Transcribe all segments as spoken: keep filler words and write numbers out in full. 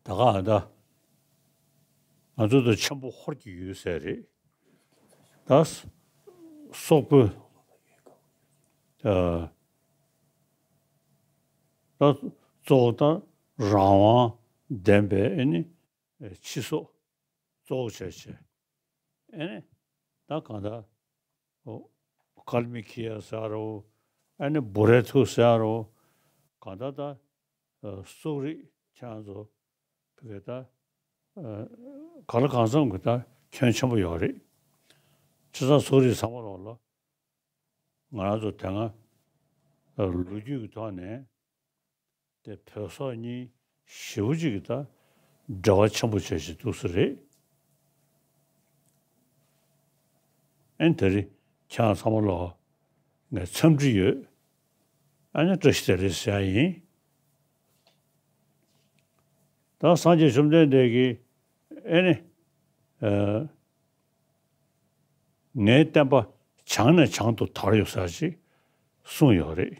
ད་ག་ད་ང་ཚོ་ད་ཆེན་པོ་ཧོར་གྱི་ཡུལ་ཟེར་རེད། ད་སོག་པོའི་ཨ་ད་གཙོ་བོ་ད་རང་དབང་ལྡན་པའི་ཨེ་ནི་ཨེ་ཕྱི་སོག་གཙོ་བོ་བྱས་བྱས། ཨེ་ནི་ད་གང་ལྟར་ཨོ་ཀལ་མི་ཁི་ཡ་ཟེར་རོ། ཨེ་ནི་བུ་རེ་ཐུ་ཟེར་རོ། གང་ལྟར་ད་ཨ་སོག་རིགས་ཁྱེད་རང་ཚོ་བོད་སྐད་ད་ཨ་ག་ལ་གང་འཚམ་གྱི་ད་ཁྱོན་ཆེན་པོ་ཡོད་རེད། བྱས་ཙང་སོག་རིགས་ཚང་མ་ལོག་ལ་ང་རང་ཚོ་དེ་སྔ་ཨ་ལོ་རྒྱུས་ཀྱི་ཐོག་ནས་དེ་བོད་སོག་གཉིས་ཞེ་པོ་ཅིག་གི་ད་འབྲེལ་བ་ཆེན་པོ་བྱས་བྱས་འདུག་ས་རེད། ཨེ་ནི་དེ་རིང་ཁྱེད་རང་ཚང་མ་ལོག་ངས་འཚམས་འདྲི་ཡོད། ཨ་ནི་བཀྲ་ཤིས་བདེ་ལེགས་ཟེར་ཡ་ཡིན། ད་སངས་རྒྱས་བཅོམ་ལྡན་འདས་ཀྱིས་ཨེ་ནི་ཨ་ངའི་བསྟན་པ་བྱང་ནས་བྱང་དུ་དར་ཡོད་ཟེར་ཅིག་གསུངས་ཡོད་རེད།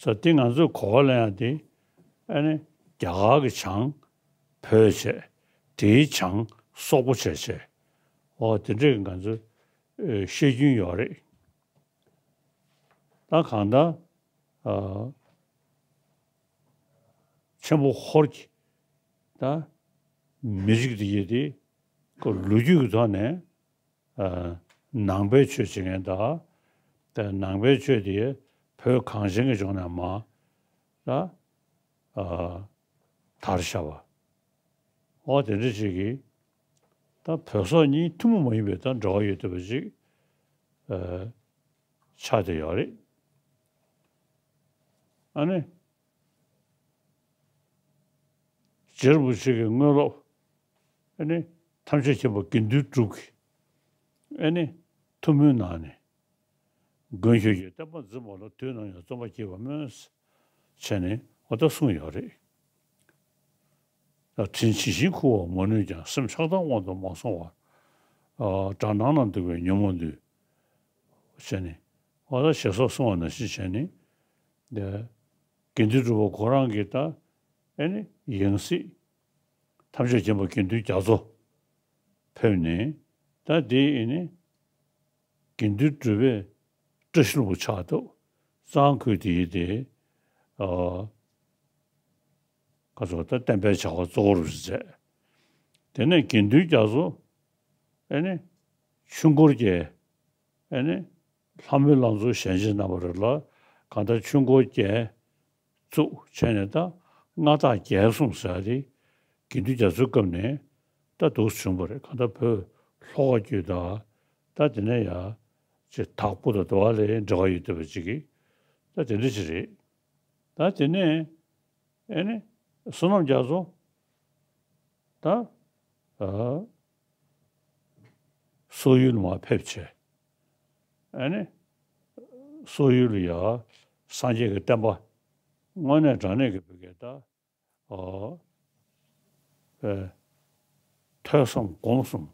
ས་དེ་ང་ཚོས་གོ་བ་ལེན་ཡ་དེ་ཨ་ནི་རྒྱ་གར་གྱི་བྱང་བོད་བྱས། དེའི་བྱང་སོག་པོ་བྱས་བྱས། འོ་དེ་འདྲས་ང་ཚོས་ཨེ་བཤད་རྒྱུན་ཡོད་རེད། ད་གང་ལྟར་ཨ་ཆེན་པོ་ཧོར་གྱི་ད་མི་རིགས་དེ་ཡི་དེ་ཁོ་ལོ་རྒྱུས་ཀྱི་ཐོག་ནས་ཨ་ནང་པའི་ཆོས་བྱེད་མཁན་དང་། ད་ནང་པའི་ཆོས་དེ་བོད་གངས་ཅན་གྱི་ལྗོངས་ནས་མར་ད་ཨ་དར་ཤར་བ། འོ་དེ་འདྲ་ཅིག་གིས་ད་བོད་སོག་གཉིས་ཐུན་མོང་མ་ཡིན་པའི་ད་འབྲེལ་བ་ཡོད་བསྡད་པ་ཅིག་ཨ་ཆགས་བསྡད་ཡོད་རེད། ཨ་ནི་རྗེ་རིན་པོ་ཆེ་གི་དངོས་སློབ་ཨ་ནི་ཐམས་ཅད་མཁྱེན་པ་དགེ་འདུན་གྲུབ་ཀྱི་ཨ་ནི་ཐུགས་སྨོན་གནང་ནས། མགོན་ཁྱོད་ཀྱི་བསྟན་པ་འཛིན་པ་ལ། དུས་ནམ་ཡང་བརྩོན་པ་བསྐྱེད་པར་སྨོན། བྱས་ནས་འོ་ད་གསུངས་ཡོད་རེད། ད་དྲིན་ཇི་བཞིན་འཁུར་བར་མ་ནུས་ཀྱང་། སེམས་ཆགས་སྡང་དབང་དུ་མ་སོང་བར། ཨ་དགྲ་སྣང་ན་སྡུག་པའི་ཉོན་མོངས་འདུལ། བྱས་ནས་འོ་ད་ཞེས་སོགས་གསུངས་པ་ནང་བཞིན་བྱས་ནས། དེ་དགེ་འདུན་གྲུབ་པ་ཁོ་རང་གིས་ད་ཨེ་ནི་ཡང་སྲིད་ཐམས་ཅད་མཁྱེན་པ་དགེ་འདུན་རྒྱ་མཚོ་ཕེབས་ནས། ད་དེ་ཨེ་ནི་དགེ་འདུན་གྲུབ་པའི་བཀྲ་ཤིས་ལྷུན་པོ་ཆགས་འདུག། གཙང་ཁུལ་དེ་ཡི་དེ་ཨ་ཁ་སོགས་ད་བསྟན་པའི་བྱ་བ་གཙོ་བོར་མཛད། དེ་ནས་དགེ་འདུན་རྒྱ་མཚོ་ཨེ་ནི་ཆོས་འཁོར་རྒྱལ། ཨེ་ནི་ལྷ་མོའི་ལང་ཚོ་ཞལ་མཇལ་གནང་བ་རེད་ལ། གང་ལྟར་ཆོས་འཁོར་རྒྱལ་བཙུགས་བྱས་ནས་ད་མངའ་བདག་རྒྱལ་གསུངས་ཟེར་ཡ་དེ་དགེ་འདུན་རྒྱ་མཚོའི་སྐབས་ནས་ད་འདུག་བྱུང་བ་རེད། གང་ལྟར་བོད་ལྷོ་ཁ་བརྒྱུད་དང་། ད་དེ་ནས་ཡ་ཅིག་དྭགས་པོ་དང་དེ་བ་ལ་འབྲེལ་བ་ཡོད་བསྡད་པ་ཅིག་གིས་ད་དེ་འདྲ་ཅིག་རེད། ད་དེ་ནས་ཨེ་ནི་བསོད་ནམས་རྒྱ་མཚོ་ད་ཨ་སོག་ཡུལ་མར་ཕེབས་བྱས། ཨེ་ནི་སོག་ཡུལ་ལ་ཡ་སངས་རྒྱས་ཀྱི་བསྟན་པ་དངོས་གནས་དྲང་གནས་ཀྱི་བོད་སྐད་ད་ཨ་ཨེ་ཐོས་བསམ་སྒོམ་གསུམ་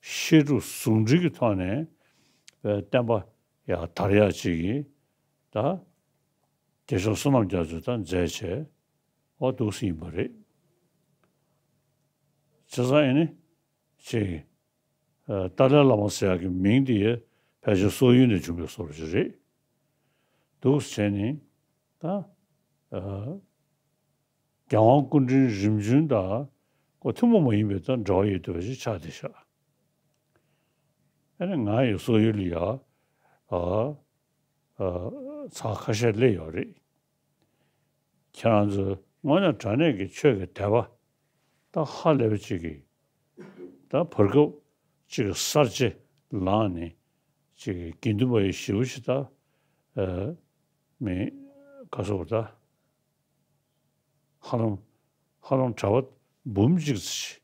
བཤད་སྒྲུབ་ཟུང་འབྲེལ་གྱི་ཐོག་ནས་ཨེ་བསྟན་པ་ཡར་དར་ཡག་ཅིག་གི་ད་རྒྱལ་མཆོག་བསོད་ནམས་རྒྱ་མཚོས་ད་མཛད་བྱས་འོ་འདུག་སེ་ཡིན་པ་རེད། བྱས་ཙང་ཨེ་ནི་ཅིག་ཨ་ཏཱ་ལའི་བླ་མ་ཟེར་ཡག་གི་མིང་དེ་ཕལ་ཆེར་སོག་ཡུལ་ནས་བྱུང་བའི་བཟོ་འདྲ་ཅིག་རེད། འདུག་སེ་བྱས་ནས་ད་ཨ་རྒྱལ་དབང་སྐུ་ཕྲེང་རིམ་བྱོན་དང་ཁོ་ཐུན་མོང་མ་ཡིན་པའི་ད་འབྲེལ་བ་ཡོད་བསྡད་པ་ཞིག་ཆགས་བསྡད་ཤག། ཨ་ནི་ང་ཡི་སོག་ཡུལ་ལ་ཡ་ཨ་ཨ་ཚར་ཁ་ཤས་སླེབས་ཡོད་རེད། ཁྱེད་རང་ཚོས་དངོས་གནས་དྲང་གནས་ཀྱི་ཆོས་ཀྱི་དད་པ་ད་ཧ་ལས་པ་ཅིག་གིས་ད་བར་སྐབས་ཅིག་གི་གསར་བརྗེ་ལངས་ནས་ཅིག་གི་དགེ་འདུན་པ་ཡི་ཞེ་པོ་ཅིག་ད་ཨ་མི་ག་སོགས་ད་ཧ་ལམ་ཧ་ལམ་གྲྭ་པ་འབུམ་གཅིག་ཙམ་ཞིག་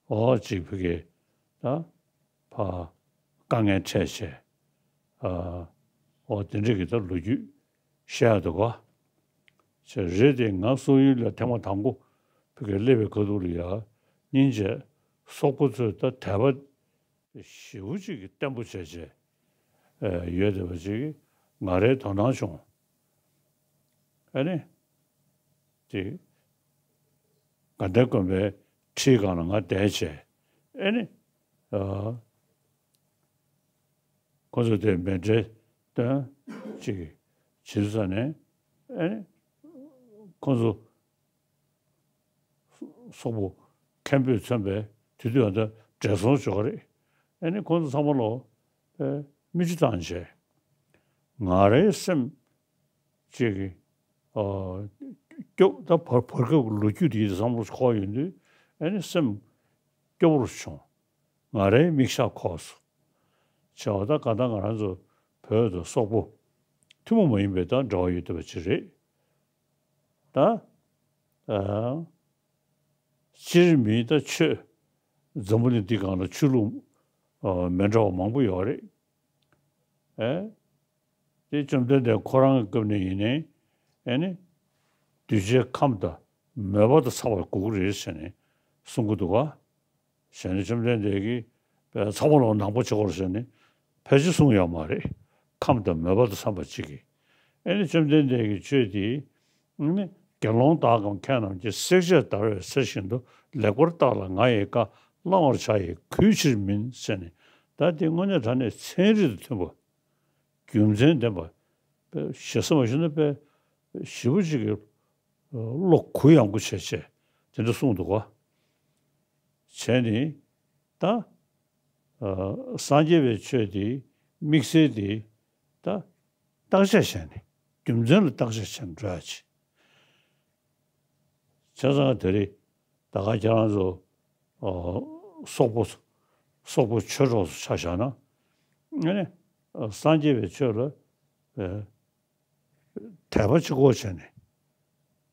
འོ་ཅིག་ཕ་གི་ད་ཕ་དཀའ་ངལ་འཕྲད་བྱས་ཨ་འོ་དེ་འདྲ་གི་ད་ལོ་རྒྱུས་བཤད་ཡག་འདུག་ག། བྱས་རེད་དེ་ང་སོག་ཡུལ་ལ་ཐེངས་མ་དང་པོ་ཕ་གི་སླེབས་པའི་ཁ་ཐུག་ལ་ཡ་སྙིང་རྗེ་སོག་པོ་ཚོས་ད་དད་པ་ཞེ་པོ་ཅིག་གི་བརྟན་པོ་བྱས་བྱས་ཨ་ཡོད་བསྡད་པ་ཅིག་ང་རའི་དོ་སྣང་བྱུང་། ཨ་ནི་དེ་ དགའ་ལྡན་དགོན་པའི་ཁྲིའི་སྒང་ལ་ང་བསྡད་བྱས། ཨེ་ནི། ཨ། ཁོ་ཚོ་དེ་མཎྜལ་སྟོན་ཅིག་བྱེད་ས་ནས། ཨེ་ནི། ཁོ་ཚོ་སོག་པོ་མཁན་པོས་མཚོན་པའི་དེ་དུས་ཨ་ད་བགྲེས་སོང་ཅིག་ཡོད་རེད། ཨེ་ནི་ཁོ་ཚོ་ཚང་མ་ལོ་ཨེ་མིག་ཆུ་བཏང་བྱས། ང་རའི་སེམས་ཅིག་གི་ཨ་སྐྱོ་ད་བར་བར་སྐབས་ལོ་རྒྱུས་དེ་ཡིད་བསམ་བློ་འཁོར་ཡོང་དུས། ཨེ་ནི་སེམས་སྐྱོ་བོར་བྱུང་། ང་རའི་མིག་ཆ་ཁོག་སོང་། བྱས་པ་ད་ག་ད་ང་རང་ཚོ་བོད་དང་སོག་པོ་ཐུན་མོང་མ་ཡིན་པའི་ད་འབྲེལ་བ་ཡོད་བསྡད་པ་ཅིག་རེད། ད་ཨ་སྤྱིར་མིའི་ད་ཆོས་འཛམ་བུ་གླིང་འདི་སྒང་ལ་ཆོས་ལུགས་ཨ་མི་འདྲ་བ་མང་པོ་ཡོད་རེད། ཨེ། དེ་བཅོམ་ལྡན་འདས་ཁོ་རང་གི་སྐབས་ནས་ཡིན་ནའི། ཨེ་ནི། གདུལ་བྱའི་ཁམས་དང་མོས་པ་དང་འཚམས་པར་དགོས་ཀྱི་རེད་ཟེར་ནས་གསུང་གི་འདུག་ག། བྱས་ནས་བཅོམ་ལྡན་འདས་ཀྱིས་ཚང་མ་ལ་ནང་པ་བྱེད་དགོས་རེད་ཟེར་ནས་ཕལ་ཆེར་གསུངས་ཡོད་མ་རེད། ཁམས་དང་མོས་པ་དང་འཚམས་པ་གཅིག་གིས། ཨེ་ནི་བཅོམ་ལྡན་འདས་ཀྱི་ཆོས་འདི། ཨེ་ནི་དགེ་སློང་དག་གམ་མཁས་རྣམས་ཀྱིས། བསྲེགས་བཅད་བརྡར་བའི་གསེར་བཞིན་དུ། ལེགས་པར་བརྟགས་ལ་ང་ཡི་བཀའ། བླང་བར་བྱ་ཡི་གུས་ཕྱིར་མིན། ཟེར་ནས། ད་འདི་དངོས་གནས་དྲང་གནས་ཚན་རིག་དང་མཐུན་པ། རྒྱུ་མཚན་ལྡན་པ། དཔེ་ཞེ་ས་མ་ཞུ་ན་དཔེ་ཞེ་པོ་ཅིག་གི་བློ་གུ་ཡངས་པོ་བྱས་བྱས་དེ་འདྲ་གསུངས་འདུག་ག། བྱས་ནས་ད་ཨ་སངས་རྒྱས་པའི་ཆོས་དེ་དམིགས་བསལ་དེ་ད་བརྟག་དཔྱད་བྱས་ནས་རྒྱུ་མཚན་ལ་བརྟག་དཔྱད་བྱས་ནས་འགྲོ་ཡ་བྱས། བྱས་ཙང་དེ་རིང་ད་ག་ཁྱེད་རང་ཚོ་ཨ་སོག་པོ་སོག་པོ་ཆོས་གྲོགས་སུ་ཆ་བཞག་ན། ཨ་ནི་ཨ་སངས་རྒྱས་པའི་ཆོས་ལ་ཨ་དད་པ་གཅིག་པོ་བྱས་ནས།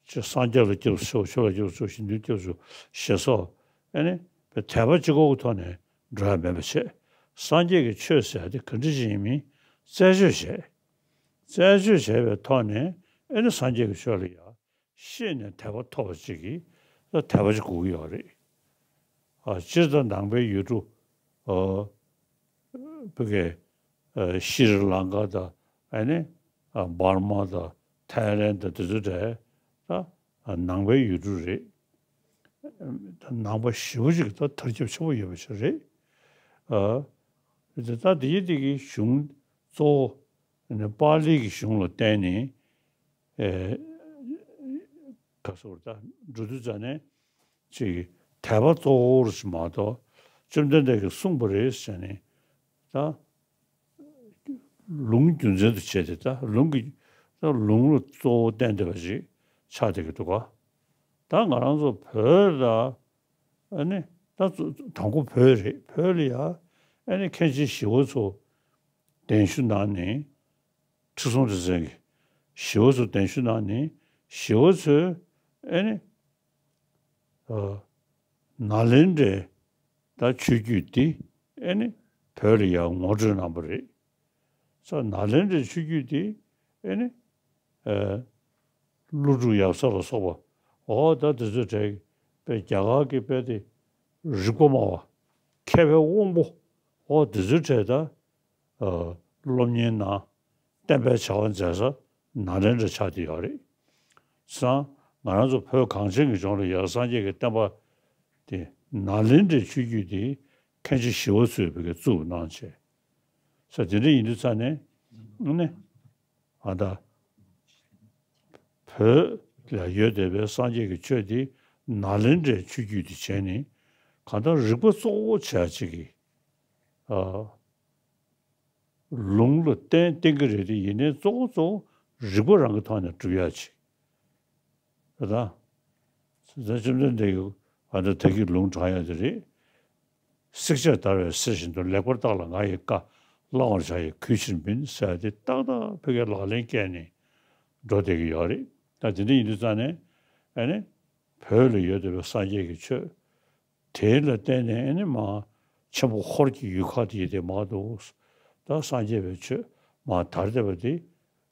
ཅིག་སངས་རྒྱས་ལ་སྐྱབས་སུ་མཆིའོ། ཆོས་ལ་སྐྱབས་སུ་མཆིའོ། དགེ་འདུན་སྐྱབས་སུ་མཆིའོ་ཞེས་སོགས། ཨ་ནི་དད་པ་གཅིག་པོ་གི་ཐོག་ནས་འགྲོ་ཡ་མེད་པ་བྱས། སངས་རྒྱས་ཀྱི་ཆོས་ཟེར་ཡ་དེ་ག་འདྲ་ཞིག་ཡིན་མིན་རྩད་གཅོད་བྱས། རྩད་གཅོད་བྱས་པའི་ཐོག་ནས། ཨ་ནི་སངས་རྒྱས་ཀྱི་ཆོས་ལ་ཡ་ཤེས་ནས་དད་པ་ཐོབ་པ་ཅིག་གིས་ད་དད་པ་ཅིག་དགོས་ཀྱི་ཡོད་རེད། ཨ་སྤྱིར་ད་ནང་པའི་ཡུལ་གྲུ་ཨ་བོད་སྐད་ཨ་ཤྲི་ལང་ཀ་དང་། ཨ་ནི་ཨ་འབར་མ་དང་ཐའི་ལེན་དང་དེ་ཚོ་གྲས་ད་ཨ་ནང་པའི་ཡུལ་གྲུ་རེད། ད་ནང་པ་ཞེ་པོ་ཅིག་ད་དར་ཁྱབ་ཆེན་པོ་ཡོད་པ་ཞིག་རེད། ཨ་དེ་ད་དེ་ཡི་དེ་གི་གཞུང་གཙོ་བོ་ནི་པཱ་ལི་གི་གཞུང་ལ་བརྟེན་ནས། ཨེ་ག་སོར་ད་འགྲོ་དུས་ཙ་ནས་ཅིག་དད་པ་གཙོ་བོར་ཞིག་མ་གཏོགས། བཅོམ་ལྡན་འདས་ཀྱིས་གསུངས་པ་རེད་ཟེར་ནས་ད་ལུང་རྒྱུ་མཚན་དུ་བྱས་ཏེ། ད་ལུང་གི་ད་ལུང་ལ་གཙོ་བོ་བསྟན་བསྡད་པ་ཞིག་ཆགས་བསྡད་ཀྱི་འདུག་ག། ད་ང་རང་ཚོ་བོད་ལ་ཨ་ནི་ད་དང་པོ་བོད་རེད། བོད་ལ་ཡ་ཨ་ནི་མཁན་ཆེན་ཞི་བ་འཚོ་གདན་ཞུ་གནང་ནས། ཁྲི་སྲོང་ལྡེ་བཙན་གྱིས་ཞི་བ་འཚོ་གདན་ཞུ་གནང་ནས། ཞི་བ་འཚོས་ཨེ་ནི་ཨ་ནཱ་ལེནྡྲའི་ད་ཆོས་བརྒྱུད་འདི་ཨེ་ནི་བོད་ལ་ཡང་ངོ་སྤྲོད་གནང་བ་རེད། ས་ནཱ་ལེནྡྲའི་ཆོས་བརྒྱུད་འདི་ཨེ་ནི་ཨ་ཀླུ་སྒྲུབ་ཡབ་སྲས་ལ་སོགས་པ། འོ་ད་དེ་ཚོའི་གྲས་དཔེ་རྒྱ་གར་གྱི་དཔེ་དེ་རིག་པ་སྨྲ་བ། མཁས་པའི་དབང་པོ། འོ་དེ་ཚོའི་གྲས་ད་ཨ་སློབ་གཉེར་གནང་། བསྟན་པའི་བྱ་བ་མཛད་ས་ནཱ་ལེནྡྲ་ཆགས་བསྡད་ཡོད་རེད། བྱས་ཙང་ང་རང་ཚོ་བོད་གངས་ཅན་གྱི་ལྗོངས་ལ་ཡ་སངས་རྒྱས་ཀྱི་བསྟན་པ་དེ་ནཱ་ལེནྡྲའི་ཆོས་བརྒྱུད་དེ་མཁན་ཆེན་ཞི་བ་འཚོས་བོད་སྐད་བཙུགས་གནང་བྱས། ས་དེ་འདྲ་ཡིན་དུས་ཙ་ནས་ནི་ཨ་ད་བོད་ལ་ཡོད་བསྡད་པའི་སངས་རྒྱས་ཀྱི་ཆོས་དེ་ནཱ་ལེནྡྲའི་ཆོས་བརྒྱུད་དེ་བྱས་ནས་གང་ལྟར་རིག་པ་གཙོ་བོ་བྱས་ཅིག་གིས་ཨ། ལུང་ལ་བརྟེན་བརྟེན་གྱི་རེད་དེ། ཡིན་ནའི་གཙོ་བོ་གཙོ་བོ་རིག་པ་རང་གི་ཐོག་ནས་སྒྲུབ་ཡ་ཅིག་རེད་ད། ད་བཅོམ་ལྡན་འདས་ཀྱིས་ཨ་ད་ད་གི་ལུང་དྲངས་ཡ་དེ་རེད། བསྲེགས་བཅད་བརྡར་བའི་གསེར་བཞིན་དུ། ལེགས་པར་བརྟགས་ལ་ང་ཡི་བཀའ། བླང་བར་བྱ་ཡི་གུས་ཕྱིར་མིན། ཟེར་ཡ་དེ་ཏག་ཏག་བོད་སྐད་ལག་ལེན་བཀལ་ནས་འགྲོ་བསྡད་ཀྱི་ཡོད་རེད། ད་དེ་འདྲ་ཡིན་དུས་ཙང་ནས་ཨ་ནི་བོད་ལ་ཡོད་བསྡད་པའི་སངས་རྒྱས་ཀྱི་ཆོས། དེ་ལ་བརྟེན་ནས་ཨ་ནི་མ་ཆེན་པོ་ཧོར་གྱི་ཡུལ་ཁག་དེ་ཡི་དེ་མ་གཏོགས། ད་སངས་རྒྱས་པའི་ཆོས་མ་དར་བསྡད་པ་དེ་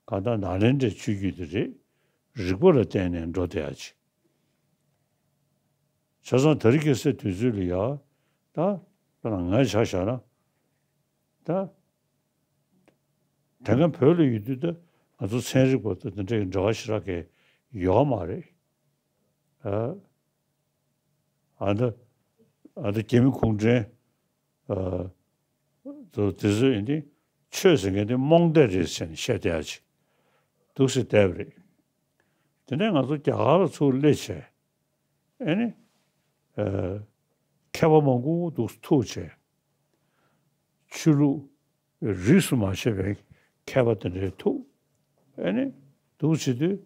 གང་ལྟར་ནཱ་ལེནྡྲའི་ཆོས་བརྒྱུད་དེ་རེད། རིག་པ་ལ་བརྟེན་ནས་འགྲོ་བསྡད་ཡ་ཅིག་བྱས་ཙང་དེ་རིང་ཁ་སང་དུས་ཚོད་ལ་ཡ་ད་དཔེར་ན་ང་ཆ་བཞག་ན། ད་དེ་སྔ་བོད་ལ་ཡོད་དུས་ད་ང་ཚོ་ཚན་རིག་པ་དང་དེ་འདྲའི་འབྲེལ་བ་ཞེ་དྲག་གི་ཡོད་མ་རེད། ཨ། ཨ་ད་ཨ་ད་རྒྱ་མི་གུང་ཁྲན་ཨ་དེ་ཚོ་ཡིན་དེ་ཆོས་ཟེར་མཁན་དེ་རྨོངས་དད་རེད་ཟེར་ནས་བཤད་བསྡད་ཡ་ཅིག་འདུག་སེ་བསྡད་པ་རེད། དེ་ནས་ང་ཚོ་རྒྱ་གར་ལ་ཚུར་སླེབས་བྱས། ཨེ་ནི། ཨ། མཁས་པ་མང་པོ་འདུག་ཐུག་བྱས། ཆོས་ལུགས་རིས་སུ་མ་ཆད་པའི་མཁས་པ་དེ་འདྲའི་ཐུག་ཨེ་ནི། འདུག་བྱེད་དུས།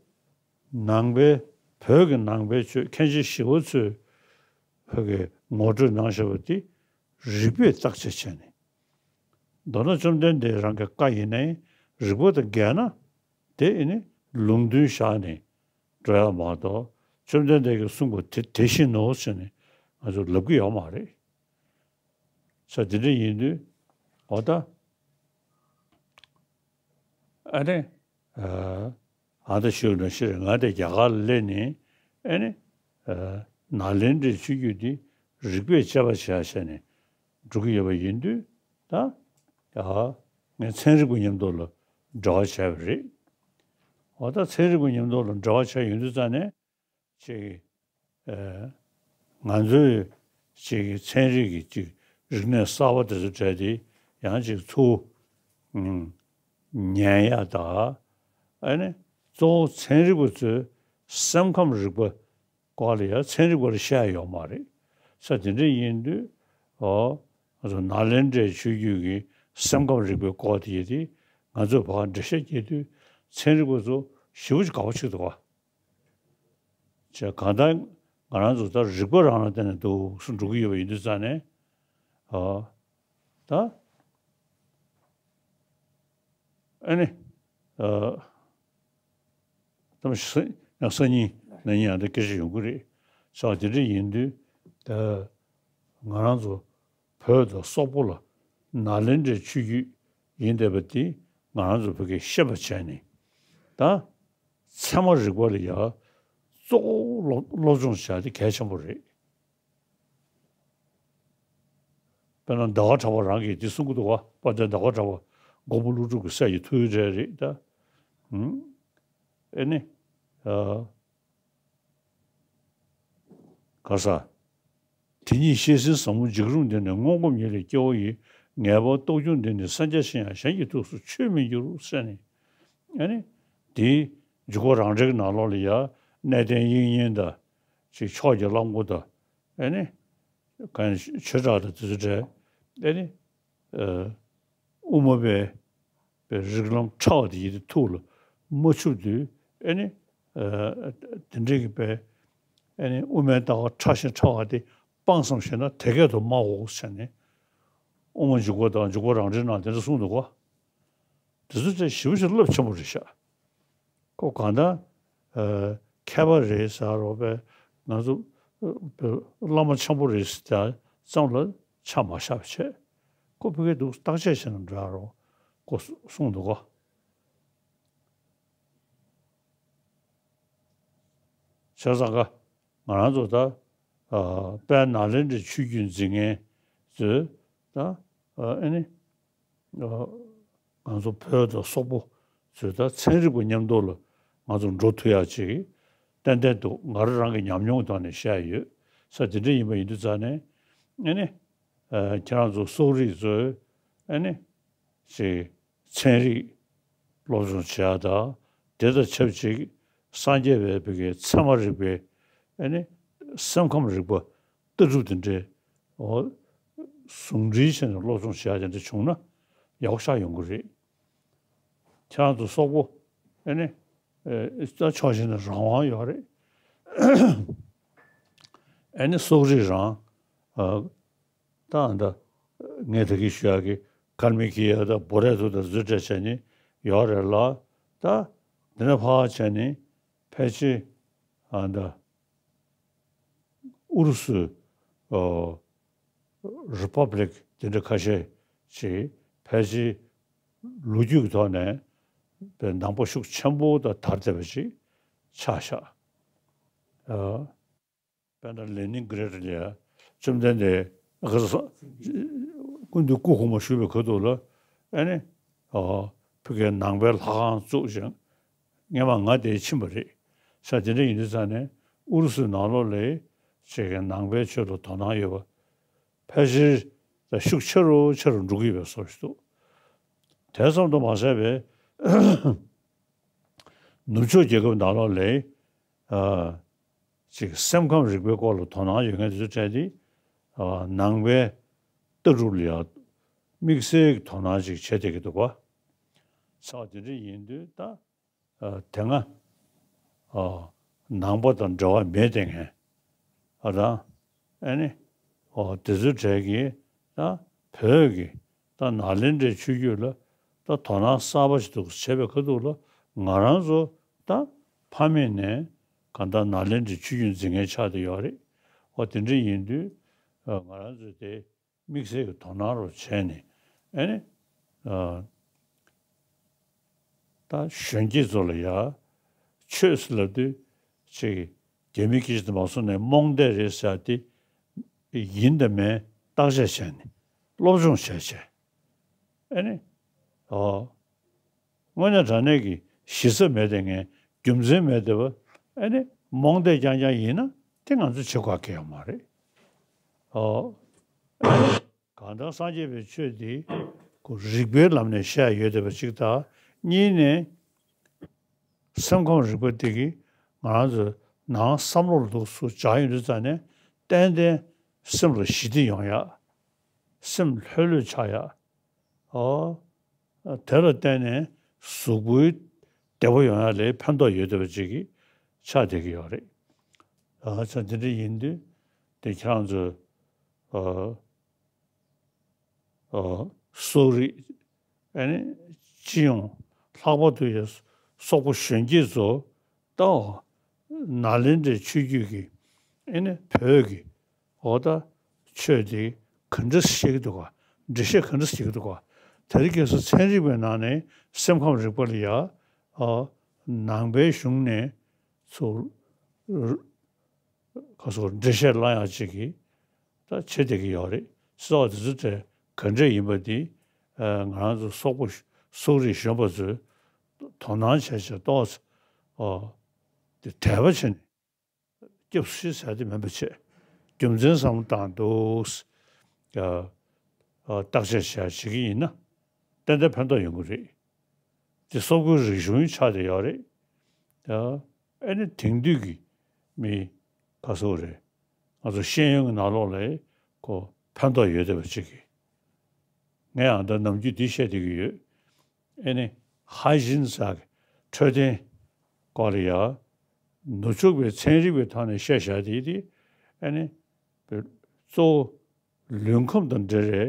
ནང་པའི་བོད་ཀྱི་ནང་པའི་ཆོས་མཁན་ཆེན་ཞི་བ་འཚོས་བོད་ཀྱི་ངོ་སྤྲོད་གནང་བཞག་པ་དེ་རིགས་པས་བརྟག་དཔྱད་བྱས་ནས། མདོར་ན་བཅོམ་ལྡན་འདས་རང་གི་བཀའ་ཡིན་ནའི་རིགས་པ་དང་འགལ་ན། དེ་ཨེ་ནི་ལུང་འདྲེན་བཞག་ནས་འགྲོ་ཡ་མ་གཏོགས། བཅོམ་ལྡན་འདས་ཀྱིས་གསུངས་པ་དེ་དེ་བཞིན་ནོ་ཟེར་ནས་ང་ཚོས་ལབ་ཀྱི་ཡོད་མ་རེད། ས་དེ་འདྲ་ཡིན་དུས། འོ་ད། ཨ་ནི། ཨ་ཨ་ད་ཞུས་ནང་བཞིན་ང་དེ་རྒྱ་གར་ལ་སླེབས་ནས། ཨ་ནི། ཨ་ནཱ་ལེནྡྲའི་ཆོས་བརྒྱུད་འདི་རིགས་པས་དཔྱད་པ་བྱས་བྱས་ནས་འགྲོ་གི་ཡོད་པ་ཡིན་དུས། ད་ཨ་ངས་ཚན་རིག་པ་མཉམ་དུ་ལ་འབྲེལ་བ་བྱས་པ་རེད། འོ་ད་ཚན་རིག་པ་མཉམ་དུ་ལ་འབྲེལ་བ་བྱས་ཡོང་དུས་ཙང་ནས། ཅིག་ཨ་ང་ཚོའི་ཅིག་ཚན་རིག་གི་ཅིག་རིག་གནས་གསར་པ་དེ་ཚོ་གྲས་དེ་ཡང་ཅིག་ཚུར་ཨུམ་ཉན་ཡ་ད། ཨ་ནི་གཙོ་བོ་ཚན་རིག་པ་ཚོའི་སེམས་ཁམས་རིག་པ་སྐོར་ལ་ཡང་ཚན་རིག་པ་ལ་བཤད་ཡོད་མ་རེད། ས་དེ་འདྲ་ཡིན་དུས། ཨོ། ང་ཚོ་ནཱ་ལེནྡྲའི་ཆོས་བརྒྱུད་ཀྱི་སེམས་ཁམས་རིག་པའི་སྐོར་དེ་ཡིན་དུས། ང་ཚོས་ཕར་འགྲེལ་བཤད་རྒྱག་དུས་ཚན་རིག་པ་ཚོ་ཞེ་པོ་ཅིག་དགའ་པོ་བྱེད་འདུག་ག་བྱས་གང་ལྟར་ང་རང་ཚོ་ད་རིག་པ་རང་ལ་བརྟེན་ནས་འདུག་སེ་འགྲོ་གི་ཡོད་པ་ཡིན་དུས་ཙང་ནས། ཨ། ད། ཨ་ནི། ཨ། ད་སང་ཉིན་གནངས་ཉིན་ཡང་ད་སྐད་ཆ་ཡོང་གི་རེད། ས་དེ་འདྲ་ཡིན་དུས། ད་ང་རང་ཚོ་བོད་དང་སོག་པོ་ལ་ནཱ་ལེནྡྲའི་ཆོས་བརྒྱུད་ཡིན་བསྡད་པ་དེ་ང་རང་ཚོ་བོད་སྐད་ཤེས་པ་བྱས་ནས། ད་ཚད་མ་རིག་པ་ལ་ཡ་གཙོ་བོ་སློབ་སློབ་སྦྱོང་བྱ་དེ་གལ་ཆེན་པོ་རེད། དཔེར་ན་ཟླ་བ་གྲགས་པ་རང་གིས་འདི་གསུང་གི་འདུག་བ། དཔལ་ལྡན་ཟླ་བ་གྲགས་པ་མགོན་པོ་ཀླུ་སྒྲུབ་ཀྱི་སྲས་ཀྱི་ཐུགས་རྗེ་རེད་ད། ཨུམ། ཨེ་ནི། ཨ། ག་ས། དེ་ཉིད་བཤད་ཟིན་ཟབ་མོ་འཇིགས་རུང་འདི་ནི། སྔོན་གོམས་ཉིད་ལས་སྐྱེ་བོ་ཡི། ངེས་པར་རྟོགས་འགྱུར་འདི་ནི། སངས་རྒྱས་ཤིང་ཡང་གཞན་གྱི་ཐུགས་སུ་ཆོས་མི་འགྱུར་ཟེར་ནས། ཨེ་ནི། དེའི་འཇུག་པ་རང་འགྲེལ་གྱི་ནང་ལོགས་ལ་ཡ། གནས་བརྟན་དབྱིག་གཉེན་དང་། ཅིག་ཕྱོགས་ཀྱི་གླང་པོ་དང་། ཨེ་ནི། གང་ཆོས་གྲགས་དང་དེ་ཚོ་འདྲ། ཨེ་ནི། ཨ། དབུ་མ་པའི་པའི་རིགས་ལམ་ཕྲ་བ་དེ་ཡི་དེ་ཐུགས་ལ་མ་ཆུབ་དུས། ཨེ་ནི། ཨ། དེ་འདྲའི་གི་པའི། ཨེ་ནི་དབུ་མའི་ལྟ་བ་ཕྲ་ཞིང་ཕྲ་བ་དེ་སྤངས་སམ་ཞེ་ན། དེ་སྐད་དུ་སྨྲའོ་ཟེར་ནས། དབུ་མ་འཇུག་པ་དང་འཇུག་པ་རང་འགྲེལ་ནང་དེ་འདྲ་གསུངས་འདུག་ག་དེ་ཚོ་དེ་ཞེ་པོ་ཅིག་རླབས་ཆེན་པོ་རེད་ཤག་ཁོ་གང་ལྟར། ཨ། མཁས་པ་རེད་ཟེར་རོགས་པས། ང་ཚོ། ཨ། བླ་མ་ཆེན་པོ་རེད་ཟེར་ཙམ་ལ་ཆ་མ་བཞག་པ་བྱས། ཁོ་ཕ་གིར་འདུག་བརྟག་དཔྱད་བྱས་ན་འདྲ་རོགས་ཁོ་གསུངས་འདུག་ག་བྱས་ཙང་ཀ་ང་རང་ཚོ་ད། ཨ། དཔལ་ནཱ་ལེནྡྲའི་ཆོས་བརྒྱུད་འཛིན་མཁན་ཚོས་ད། ཨ། ཨེ་ནི། ཨ། ང་ཚོ་བོད་དང་སོག་པོ་ཚོས་ད་ཚན་རིག་པ་མཉམ་དུ་ལ་ང་ཚོ་འགྲོ་ཐུབ་ཡག་ཅིག་ཏན་ཏན་འདུག་ང་རང་རང་གི་ཉམས་མྱོང་ཐོག་ནས་བཤད་ཡོད། ས་དེ་འདྲ་ཡིན་པ་ཡིན་དུས་ཙང་ནས། ཨེ་ནི། ཨ། ཁྱེད་རང་ཚོ་སོག་རིགས་ཚོས། ཨེ་ནི། ཅིག་ཚན་རིག་སློབ་སྦྱོང་བྱེད་ཡག་དང་། དེ་དང་ཆབས་ཅིག་སངས་རྒྱས་པའི་བོད་ཀྱི་ཚད་མ་རིག་པའི། ཨེ་ནི། སེམས་ཁམས་རིག་པ་ལྟ་གྲུབ་དེ་འདྲའི། འོ། ཟུང་འབྲེལ་བྱས་ནས་སློབ་སྦྱོང་བྱེད་ཡག་དེ་འདྲ་བྱུང་ན་ཡག་པོ་ཞེ་དྲག་ཡོང་གི་རེད། ཁྱེད་རང་ཚོ་སོག་པོ། ཨེ་ནི། ཨེ། ད་ཕྱོགས་གཅིག་ནས་རང་དབང་ཡོད་རེད། ཨེ་ནི་སོག་རིགས་རང་། ཨ། ད་ཨ་ད་ངས་ད་གིན་ཞུ་ཡག་གི་ཀལ་མི་ཀི་ཡ་དང་བོ་རེ་ཐུ་དང་ཟུར་འདྲ་བྱས་ནས་ཡོད་རེད་ལ། ད་འདི་ནས་ཕར་བྱས་ནས་ཕལ་ཆེར་ཨ་ད་ཨུ་རུ་སུ། ཨོ། རི་པབ་ལིག་དེ་འདྲ་ཁ་ཤས་ཅིག་ཕལ་ཆེར་ལོ་རྒྱུས་ཀྱི་ཐོག་ནས་པའི་ནང་པ་ཤུགས་ཆེན་པོ་དང་དར་བསྡད་པ་ཅིག་ཆགས་ཤག་ཨ། དཔེར་ན་ལེ་ནིན་གྷི་རེད་ལ་ཡ། བཅོམ་ལྡན་འདས་ག་ས། སྐུ་མདུན་སྐུ་གོང་མ་བཞུགས་པའི་ཁ་ཐུག་ལ། ཨ་ནི། ཨ། ཕ་གིའི་ནང་པའི་ལྷ་ཁང་བཙུགས་ཤིང་། སྔས་མ་ང་དེར་ཕྱིན་པ་རེད། ས་དེ་འདྲ་ཡིན་དུས་ཙང་ནས་ཨུ་རུ་སུའི་ནང་ལོགས་ལ་ ཅིག་གི་ནང་པའི་ཆོས་ལ་དོ་སྣང་ཡོད་པ་ཕལ་ཆེར་ཤུགས་ཆེ་རུ་ཆེ་རུ་འགྲོ་གི་ཡོད་པའི་བཟོ་ཞིག་འདུག་དེ་ཙམ་དུ་མ་ཟད་པའི་ནུབ་ཕྱོགས་རྒྱལ་ཁབ་ནང་ལོགས་ལ་ཨ་ཅིག་སེམས་ཁམས་རིག་པའི་སྐོར་ལ་དོ་སྣང་ཡོད་མཁན་དེ་ཚོའི་གྲས་དེ་ཨ་ནང་པའི་ལྟ་གྲུབ་ལ་ཡང་དམིགས་བསལ་གྱི་དོ་སྣང་ཅིག་བྱེད་བསྡད་ཀྱི་འདུག་པ། ས་དེ་འདྲ་ཡིན་དུས་ད། ཨ་དེ་སྔ་ཨ་ནང་པ་དང་འབྲེལ་བ་མེད་བསྡད་མཁན་ཨ་དང་ཨ་ནི་ཨོ་དེ་ཚོའི་གྲས་ཀྱིས་ད་བོད་ཀྱི་ད་ནཱ་ལེནྡྲའི་ཆོས་བརྒྱུད་ལ་ད་དོ་སྣང་གསར་པ་ཞིག་འདུག་བྱས་པའི་ཁ་ཐུག་ལ་ང་རང་ཚོ་ད་ཕ་མེས་ནས་གང་ལྟར་ནཱ་ལེནྡྲའི་ཆོས་བརྒྱུད་འཛིན་མཁན་ཆགས་བསྡད་ཡོད་རེད། ཨོ་དེ་འདྲ་ཡིན་དུས་ཨ་ང་རང་ཚོས་དེ། དམིགས་བསལ་གྱི་དོ་སྣང་རུ་བྱས་ནས་ཨ་ནི་ཨ་ད་གཞོན་སྐྱེས་ཚོ་ལ་ཡ་ཆོས་ཟེར་ལབ་དུས་ཅིག་རྒྱ་མི་སྐད་ཆ་དེ་མ་སོང་ནས་རྨོངས་དད་རེད་ཟེར་ཏེ་ཡིན་དང་མིན་བརྟག་དཔྱད་བྱས་ནས་སློབ་སྦྱོང་བྱས་བྱས་ཨ་ནི་ཨོ། དངོས་གནས་དྲང་གནས་ཀྱི་གཞི་རྩ་མེད་དེ་ངས་རྒྱུ་མཚན་མེད་དེ་བ་ཨ་ནི་རྨོངས་དད་རྐྱང་རྐྱང་ཡིན་ན་དེ་ང་ཚོ་བྱེད་དགོས་ཀྱི་ཡོད་མ་རེད། ཨོ། གང་ལྟར་སངས་རྒྱས་པའི་ཆོས་འདི་ཁོ་རིགས་པའི་ལམ་ནས་བཤད་ཡོད་བསྡད་པ་གཅིག་དང་གཉིས་ནས་སེམས་ཁམས་རིག་པ་འདི་གིས་ང་རང་ཚོའི་ནང་བསམ་བློ་ལ་འདུག་སུ་སྦྱར་ཡོང་དུས་ཙང་ནས་ཏན་ཏན་སེམས་ལ་ཞི་བདེ་ཡོང་ཡག་སེམས་ལྷོད་ལྷོད་ཆགས་ཡག་ཨོ། དེ་ལ་བརྟེན་ནས་གཟུགས་པོའི་བདེ་པོ་ཡོང་ཡག་ལ་ཕན་ཐོགས་ཡོད་བསྡད་པ་ཅིག་གི་ཆགས་བསྡད་ཀྱི་ཡོད་རེད། ཨ་ཙང་དེ་འདྲ་ཡིན་དུས་དེ་ཁྱེད་རང་ཚོས་ཨ་ཨ་སོག་རིགས་ཨ་ནི་སྤྱི་ཡོངས་ལྷག་པར་དུ་ཡང་སོག་པོ་གཞོན་སྐྱེས་ཚོ་ལྟ་འོ་ནཱ་ལེནྡྲའི་ཆོས་བརྒྱུད་ཀྱི་ཨ་ནི་བོད་ཀྱི་འོ་ད་ཆོས་དེ་ག་འདྲ་བཤད་ཀྱི་འདུག་ག་འགྲེལ་བཤད་ག་འདྲ་བྱེད་ཀྱི་འདུག་ག་དེ་རིང་ཁ་སང་ཚན་རིག་པའི་ནང་ནས་སེམས་ཁམས་རིག་པ་ལ་ཡ་ཨ་ནང་པའི་གཞུང་ནས་ཚུར་ཁ་སོགས་འགྲེལ་བཤད་གླེང་ཡག་ཅིག་གིས་ད་བྱེད་བསྡད་ཀྱི་ཡོད་རེད། སོགས་དེ་ཚོ་དེ་ག་འདྲ་ཡིན་པ་འདི་ང་རང་ཚོ་སོག་པོ་སོག་རིགས་གཞོན་པ་ཚོས་དོ་སྣང་བྱས་བྱས་ཏོག་ཙམ་དེ་དད་པ་བྱས་ནས་སྐྱབས་སུ་མཆི་ཟེར་དེ་མིན་པ་བྱས་རྒྱུ་མཚན་བསམ་བློ་བཏང་འདུག་བརྟག་དཔྱད་བྱས་བྱེད་ཀྱི་ཡིན་ན་ཏན་ཏན་ཕན་ཐོགས་ཡོང་གི་རེད། དེ་སོག་པོའི་རིག་གཞུང་ཆགས་བསྡད་ཡོད་རེད། ཨ་ནི་དེང་དུས་ཀྱི་མི་ག་ཚོད་རེད། ང་ཚོ་ཤེས་ཡོན་གྱི་ནང་ལོགས་ལ་ཁོ་ཕན་ཐོགས་ཡོད་བསྡད་པ་ཅིག་གིས་ངས་ཡང་ད་ནམ་རྒྱུན་འདི་བཤད་བསྡད་ཀྱི་ཡོད། ཨ་ནི་ཧའི་ཇིན་ཟེར་འཕྲོད་བསྟེན་སྐོར་ལ་ཡ་ནུབ་ཕྱོགས་པའི་ཚན་རིག་པའི་ཐོག་ནས་བཤད་བཞག་དེ་དེ་ཨ་ནི་གཙོ་བོ་ལུས་ཁམས་དང་འབྲེལ་བའི་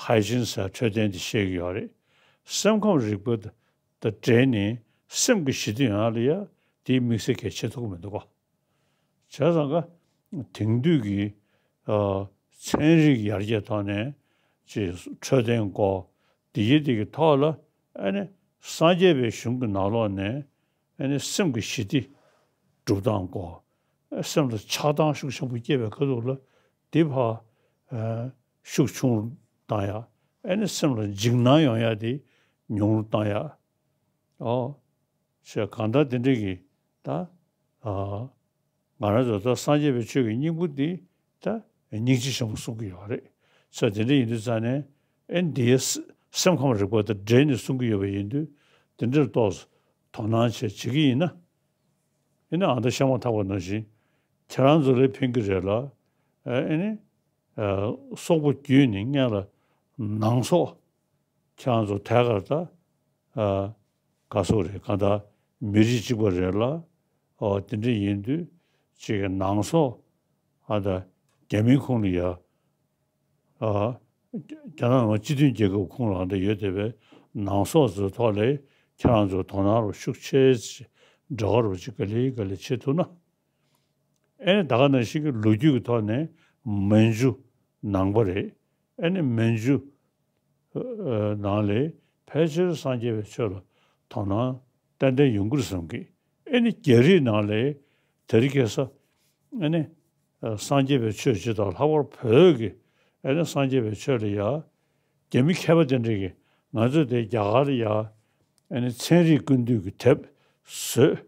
ཧའི་ཇིན་ཟེར་འཕྲོད་བསྟེན་དེ་བཤད་ཀྱི་ཡོད་རེད། སེམས་ཁམས་རིག་པ་དང་འབྲེལ་ནས་སེམས་ཀྱི་ཞི་བདེ་ཡོང་ཡག་ལ་ཡ་དེའི་དམིགས་བསལ་གལ་ཆེ་ཐུབ་ཀྱི་མི་འདུག་གོ། བྱས་ཙང་ཀ་དེང་དུས་ཀྱི་ཨ་ཚན་རིག་ཡར་རྒྱས་ཐོག་ནས་ཅིག་འཕྲོད་བསྟེན་སྐོར་འདི་ཡི་འདི་གི་ཐོག་ལ་ཨ་ནི་སངས་རྒྱས་པའི་གཞུང་གི་ནང་ལོགས་ནས་ཨ་ནི་སེམས་ཀྱི་ཞི་བདེ་སྒྲུབ་སྟངས་སྐོར་སེམས་ལ་ཆགས་སྡང་ཤུགས་ཆེན་པོ་སྐྱེས་པའི་ཁ་ཐུག་ལ་འདི་ཕར་ཨ་ཤུགས་ཆུང་རུ་བཏང་ཡག་ཨ་ནི་སེམས་ལ་འཇིགས་སྣང་ཡོང་ཡག་འདི་ཉུང་རུ་བཏང་ཡག་ཨོ། ཞེས་གང་ལྟར་དེ་འདྲ་གི་ད་ཨ་ང་རང་ཚོ་ད་སངས་རྒྱས་པའི་ཆོས་ཀྱི་སྙིང་པོ་འདི་ད་སྙིང་རྗེ་ཆེན་པོ་གསུང་གི་ཡོད་རེད། ས་དེ་འདྲ་ཡིན་དུས་ཙང་ནས་ཨེ་འདིའི་སེམས་ཁམས་རིག་པ་དང་འབྲེལ་ནས་གསུང་གི་ཡོད་པ་ཡིན་དུས་དེ་འདྲར་ཏོག་ཙམ་དོ་སྣང་བྱེད་བྱེད་ཀྱི་ཡིན་ན་ཡིན་ན་ཨ་ད་བཤད་མ་ཐག་པ་ནང་བཞིན་ཁྱེད་རང་ཚོ་ལ་ཕན་གྱི་རེད་ལ་ཨེ་ནི་སོག་པོ་བརྒྱུད་ནས་སྔོན་ལ་ནང་སོག་ཁྱེད་རང་ཚོ་ཐད་ཀར་ད་ཨ་ག་སོག་རེད་གང་ལྟར་མི་རིགས་གཅིག་པ་རེད་ལ་ཨོ་དེ་འདྲ་ཡིན་དུས་ཅིག་གི་ནང་སོག་ཨ་ད་རྒྱ་མིའི་ཁོངས་ལ་ཡ་ཨ་རྒྱ་ནག་ནང་སྤྱི་མཐུན་རྒྱལ་ཁབ་ཁོངས་ལ་ཨ་ད་ཡོད་བསྡད་པའི་ནང་སོག་ཚོའི་ཐོག་ལ་ཁྱེད་རང་ཚོ་དོ་སྣང་རུ་ཤུགས་ཆེ་འདྲ་བ་རུ་ཅིག་ག་ལེ་ག་ལེ་བྱེད་ཐུབ་ན། ཨེ་ནི་ད་ག་ནང་བཞིན་གྱི་ལོ་རྒྱུས་ཀྱི་ཐོག་ནས་མན་ཇུ་ནང་པ་རེད། ཨེ་ནི་མན་ཇུ་ནང་ལས་ཕལ་ཆེར་སངས་རྒྱས་པའི་ཆོས་ལ་དོ་སྣང་ཏན་ཏན་ཡོང་གི་རེད་བསམ་གི། ཨེ་ནི་རྒྱ་རིགས་ནང་ལས་དེ་རིང་ཁ་སང་ཨེ་ནི་སངས་རྒྱས་པའི་ཆོས་སྤྱི་དང་ལྷག་པར་བོད་ཀྱི་ཨེ་ནི་སངས་རྒྱས་པའི་ཆོས་ལ་ཡ་རྒྱ་མི་མཁས་པ་དེ་འདྲ་གིས་ང་ཚོ་དེ་རྒྱ་གར་ལ་ཡ་ཨེ་ནི་ཚན་རིག་ཀུན་བཏུས་ཀྱི་དེབ་བཟོས།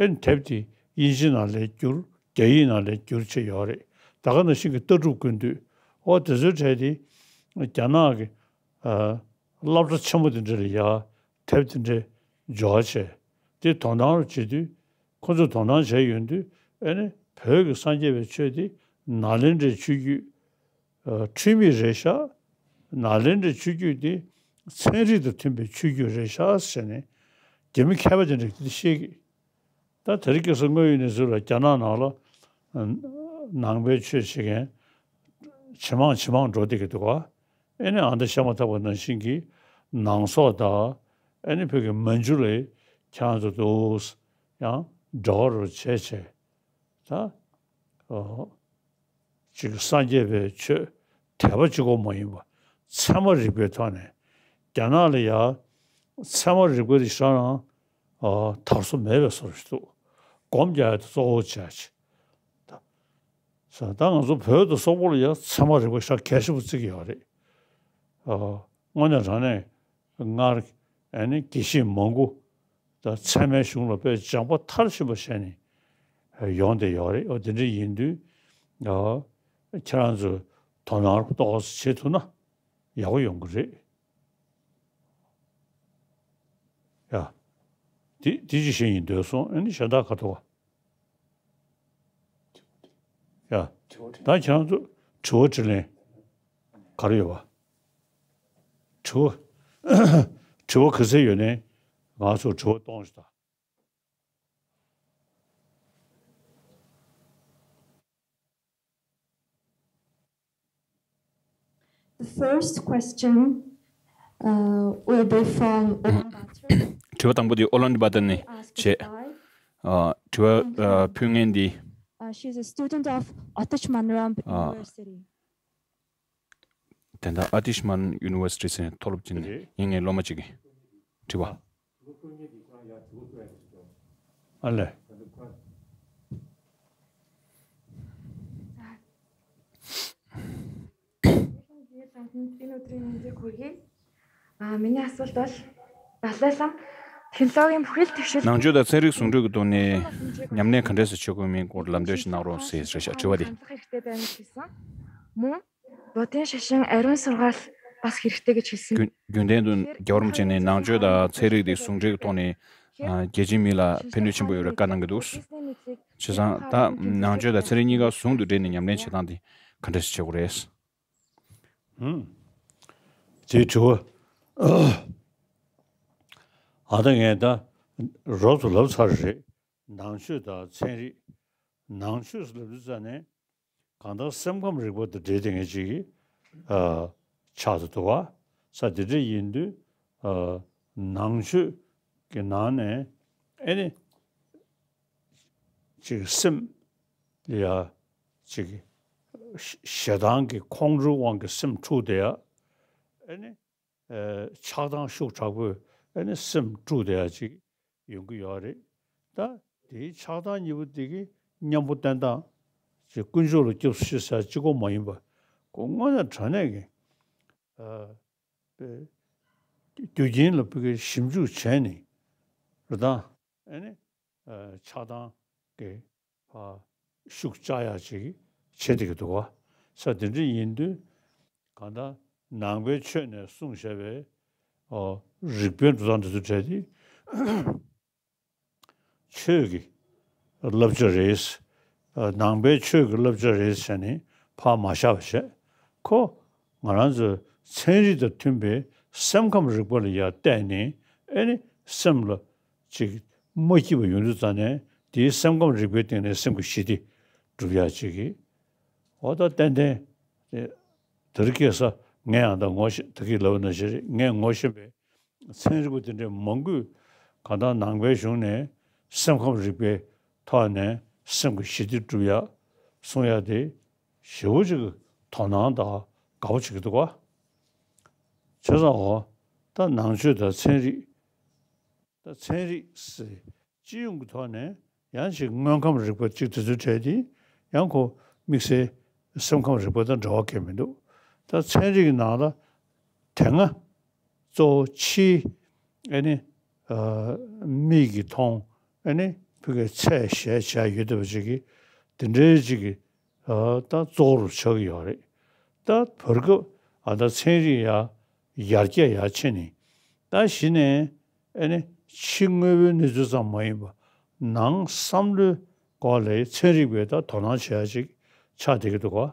ཨེ་ནི་དེབ་དེ་དབྱིན་ཇི་ནང་ལ་བསྒྱུར། རྒྱ་ཡིག་ནང་ལ་བསྒྱུར་བྱས་ཡོད་རེད། ད་ག་ནང་བཞིན་གྱི་ལྟ་གྲུབ་ཀུན་བཏུས། འོ་དེ་ཚོའི་གྲས་དེ་རྒྱ་ནག་གི་ཨ་སློབ་གྲྭ་ཆེན་པོ་དེ་འདྲ་ལ་ཡར་དེབ་དེ་འདྲ་འབྱོར་བྱས། དེ་དོ་སྣང་བྱེད་དུས། ཁོ་ཚོས་དོ་སྣང་བྱས་ཡོང་དུས། ཨ་ནི་བོད་ཀྱི་སངས་རྒྱས་པའི་ཆོས་དེ་ནཱ་ལེནྡྲའི་ཆོས་བརྒྱུད། ཨ། འཁྲུལ་མེད་རེད་ཤག་ནཱ་ལེནྡྲའི་ཆོས་བརྒྱུད་དེ་ཚན་རིག་དང་མཐུན་པའི་ཆོས་བརྒྱུད་རེད་ཤག་ཟེར་ནས། རྒྱ་མི་མཁས་པ་དེ་འདྲས་ཀྱིས་དེ་བཤད་ཀྱི། ད་དེ་རིང་ཁ་སང་དངོས་ཡོད་གནས་ཚུལ་ལ་རྒྱ་ནག་ནང་ལ་ནང་པའི་ཆོས་བྱེད་མཁན་ཇེ་མང་ཇེ་མང་འགྲོ་བསྡད་ཀྱི་འདུག་ག་ཨེ་ནི་ཨ་མདའ་བཤད་མ་ཐག་པ་ནང་བཞིན་གྱི་ནང་སོག་དང་། ཨེ་ནི་བོད་ཀྱི་མན་ཇུ་ལ་ཁྱེད་རང་ཚོ་འདུག་ཡང་འབྲེལ་བ་རུ་བྱས་བྱས། ད་ཨོ། ཅིག་སངས་རྒྱས་པའི་ཆོས་དད་པ་གཅིག་པོ་མ་ཡིན་པ། ཚད་མ་རིག་པའི་ཐོག་ནས། རྒྱ་ནག་ལ་ཡ་ཚད་མ་རིག་པ་དེ་ཤ་རང་ཨ་དར་སོ་མེད་པའི་བཟོ་ཞིག་འདུག་སྒོམ་རྒྱག་ཡ་དེ་གཙོ་བོ་བྱས་ཅིག་ད་ས་ད་ང་ཚོ་བོད་དང་སོག་པོ་ལ་ཡ་ཚད་མ་རིག་པ་ཤ་གལ་ཆེན་པོ་བརྩི་གི་ཡོད་རེད། ཨ་དངོས་གནས་དྲང་གནས་སྔར་ཨ་ནི་དགེ་བཤེས་མང་པོ་ད་ཚད་མའི་གཞུང་ལ་དཔེ་སྦྱངས་པ་མཐར་ཕྱིན་པ་བྱས་ནས་ཡོང་བསྡད་ཡོད་རེད། འོ་དེ་འདྲ་ཡིན་དུས་ཨ་ཁྱེད་རང་ཚོས་དོ་སྣང་ཏོག་ཙམ་བྱེད་ཐུབ་ན་ཡག་པོ་ཡོང་གི་རེད། ཡ། དེ་དེ་ཅི་ཞིག་ཡིན་འདོད་སོང་། ཨ་ནི་གཞན་དག་ག་ཐུབ་པ། ཡ། ད་ཁྱེད་རང་ཚོ་དྲི་བ་དྲིས་ལན་ག་རེ་ཡོད་པ། དྲི་བ་དྲི་བ་ག་ཚད་ཡོད་ནའི་ང་ཚོ་དྲི་བ་གཏོང་ཞིག་དང་། The first question, uh, will be from Ulaanbaatar. དྲི་བ་དང་པོ་དེ་ཨོ་ལན་སྦ་ཏར་ནས་བྱས། ཨ། དྲི་བ་ཨ་ཕུལ་མཁན་འདི། Uh, she's a student of Aatish Manram University. དེ་འདྲ་Aatish Manram University ཟེར་མཐོ་སློབ་ཅིག་ནས་ཡིན་ངའི་སློབ་མ་ཅིག་གིས། དྲི་བ། ཨ་ལས། ཨ། миний асуулт бол Далай лам технологийн бүхэл төвшөлт ནང་ཆོས་དང་ཚན་རིག་ཟུང་འབྲེལ་གྱི་ཐོག་ནས་ཉམས་ལེན་ག་འདྲས་སེ་བྱེད་དགོས་མིན་སྐོར་ལམ་སྟོན་ཞིག་གནང་རོགས་ཟེར་རེད་ཤག་དྲི་བ་དེ། Хандлага хэрэгтэй байна гэсэн. Мөн бодийн шашин, ариун сургаал бас хэрэгтэй гэж хэлсэн. རྒྱུན་ལྡན་དུ་རྒྱལ་བ་རིན་པོ་ཆེ་ནས་ནང་ཆོས་དང་ཚན་རིག་དེ་ཟུང་འབྲེལ་གྱི་ཐོག་ནས་ཨ་རྒྱལ་སྤྱིའི་མི་ལ་ཕན་ནུས་ཆེན་པོ་ཡོད་པའི་བཀའ་གནང་གི་འདུག་བྱས་ཙང་ད་ནང་ཆོས་དང་ཚན་རིག་གཉིས་ཀ་ཟུང་དུ་འབྲེལ་ནས་ཉམས་ལེན་བྱེད་སྟངས་དེ་ག་འདྲ་ཞིག་བྱེད་དགོས་རེད། ཧུམ། དེའི་དྲི་བ། ཨ་ད་ངས་ད་རོབ་ཙམ་ལབ་ཚར་རེད། ནང་ཆོས་དང་ཚན་རིག་ནང་ཆོས་སུ་ལབ་དུས་ཙ་ནས་གང་ལྟར་སེམས་ཁམས་རིག་པ་དང་འབྲེལ་བསྡད་མཁན་ཅིག་གི་ཨ་ཆགས་སུ་འདུག་བ། ས་དེ་འདྲ་ཡིན་དུས་ཨ་ནང་ཆོས་ཀྱི་ནང་ནས་ཨེ་ནི་ཅིག་སེམས་ལ་ཡ་ཅིག་ཞེ་སྡང་གི་ཁོང་ཁྲོའི་དབང་གིས་སེམས་འཁྲུགས་བསྡད་ཡ། ཨེ་ནི་ཨ་ཆགས་སྡང་ཤུགས་དྲག་པོས་ཨེ་ནི་སེམས་དཀྲུགས་བསྡད་ཡ་ཅིག་ཡོང་གི་ཡོད་རེད། ད་དེའི་ཆགས་སྡང་གཉིས་པོ་དེ་གི་མཉམ་པོ་བསྟེན་སྟངས་ཅིག་དཀོན་མཆོག་ལ་སྐྱབས་སུ་མཆི་ཟེར་ཡ་གཅིག་པོ་མ་ཡིན་པ། ཁོ་དངོས་གནས་དྲང་གནས་ཀྱི་ཨ་པའི་རྒྱུ་རྐྱེན་ལ་ཕ་གིའི་ཞིབ་འཇུག་བྱས་ནས་རེད་ད། ཨེ་ནི་ཨ་ཆགས་སྡང་གི་ཕར་ཤུགས་བཅག་ཡག་ཅིག་བྱེད་བསྡད་ཀྱི་འདུག་བ། ས་དེ་འདྲ་ཡིན་དུས་གང་ལྟར་ནང་པའི་ཆོས་ནས་གསུངས་བཞག་པའི་ཨོ་རིག་པའི་འགྲོ་སྟངས་འདི་ཚོ་གྲས་དེ་ཆོས་ཀྱི་བསླབ་བྱ་རེད། ཨ་ནང་པའི་ཆོས་ཀྱི་བསླབ་བྱ་རེད་ཟེར་ནས་ཕར་མ་བཞག་པ་བྱས། ཁོ་ང་རང་ཚོའི་ཚན་རིག་དང་མཐུན་པའི་སེམས་ཁམས་རིག་པ་ལ་ཡར་བལྟས་ནས་ཨེ་ནི་སེམས་ལ་ཅིག་མ་སྐྱིད་པ་ཡོང་དུས་ཙ་ནས་དེའི་སེམས་ཁམས་རིག་པའི་སྟེང་ནས་སེམས་ཀྱི་ཞི་བདེ་སྒྲུབ་ཡག་ཅིག་གི་འོ་ད་ཏན་ཏན་དེ་རིང་ཁ་སང་ངས་ཡང་ད་ངོ་ཤེས་ད་གིན་ལབ་པ་ནང་བཞིན་རེད། ངས་ངོ་ཤེས་པའི་ཚན་རིག་པ་དེ་འདྲའི་མང་པོས་གང་ལྟར་ནང་པའི་གཞུང་ནས་སེམས་ཁམས་རིག་པའི་ཐོག་ནས་སེམས་ཀྱི་ཞི་བདེ་སྒྲུབ་ཡག་གསུང་ཡག་དེ་ཞེ་པོ་ཅིག་དོ་སྣང་དང་དགའ་པོ་བྱེད་ཀྱི་འདུག་ག་བྱས་ཙང་འོ་ད་ནང་ཆོས་དང་ཚན་རིག་ད་ཚན་རིག་ཟེར་སྤྱི་ཡོངས་ཀྱི་ཐོག་ནས་ཡང་ཅིག་དངོས་ཁམས་རིག་པ་ཅིག་དེ་ཚོའི་གྲས་དེ་ཡང་ཁོ་དམིགས་བསལ་སེམས་ཁམས་རིག་པ་དང་འབྲེལ་བ་གང་ཡང་མི་འདུག་ད་ཚན་རིག་གི་ནང་ལ་དེ་སྔ་གཙོ་བོ་ཕྱིའི་ཨེ་ནི་ཨ་མིག་གིས་མཐོང་ཨེ་ནི་ཕ་གིའི་ཚད་གཞལ་བྱ་ཡོད་བསྡད་པ་ཅིག་གི་ དེ་འདྲའི་ཅིག་གི་ཨ་ད་གཙོ་བོར་ཆགས་ཀྱི་ཡོད་རེད། ད་བར་སྐབས་ཨ་ད་ཚན་རིག་ཡ་ཡར་རྒྱས་ཡར་ཕྱིན་ནས་ད་གཞི་ནས་ཨ་ནི་ཕྱི་དངོས་པོའི་གནས་ཚུལ་ཙམ་མ་ཡིན་པ་ནང་བསམ་བློའི་སྐོར་ལ་ཚན་རིག་པའི་ད་དོ་སྣང་བྱེད་ཡ་ཅིག་ཆགས་བསྡད་ཀྱི་འདུག་ག་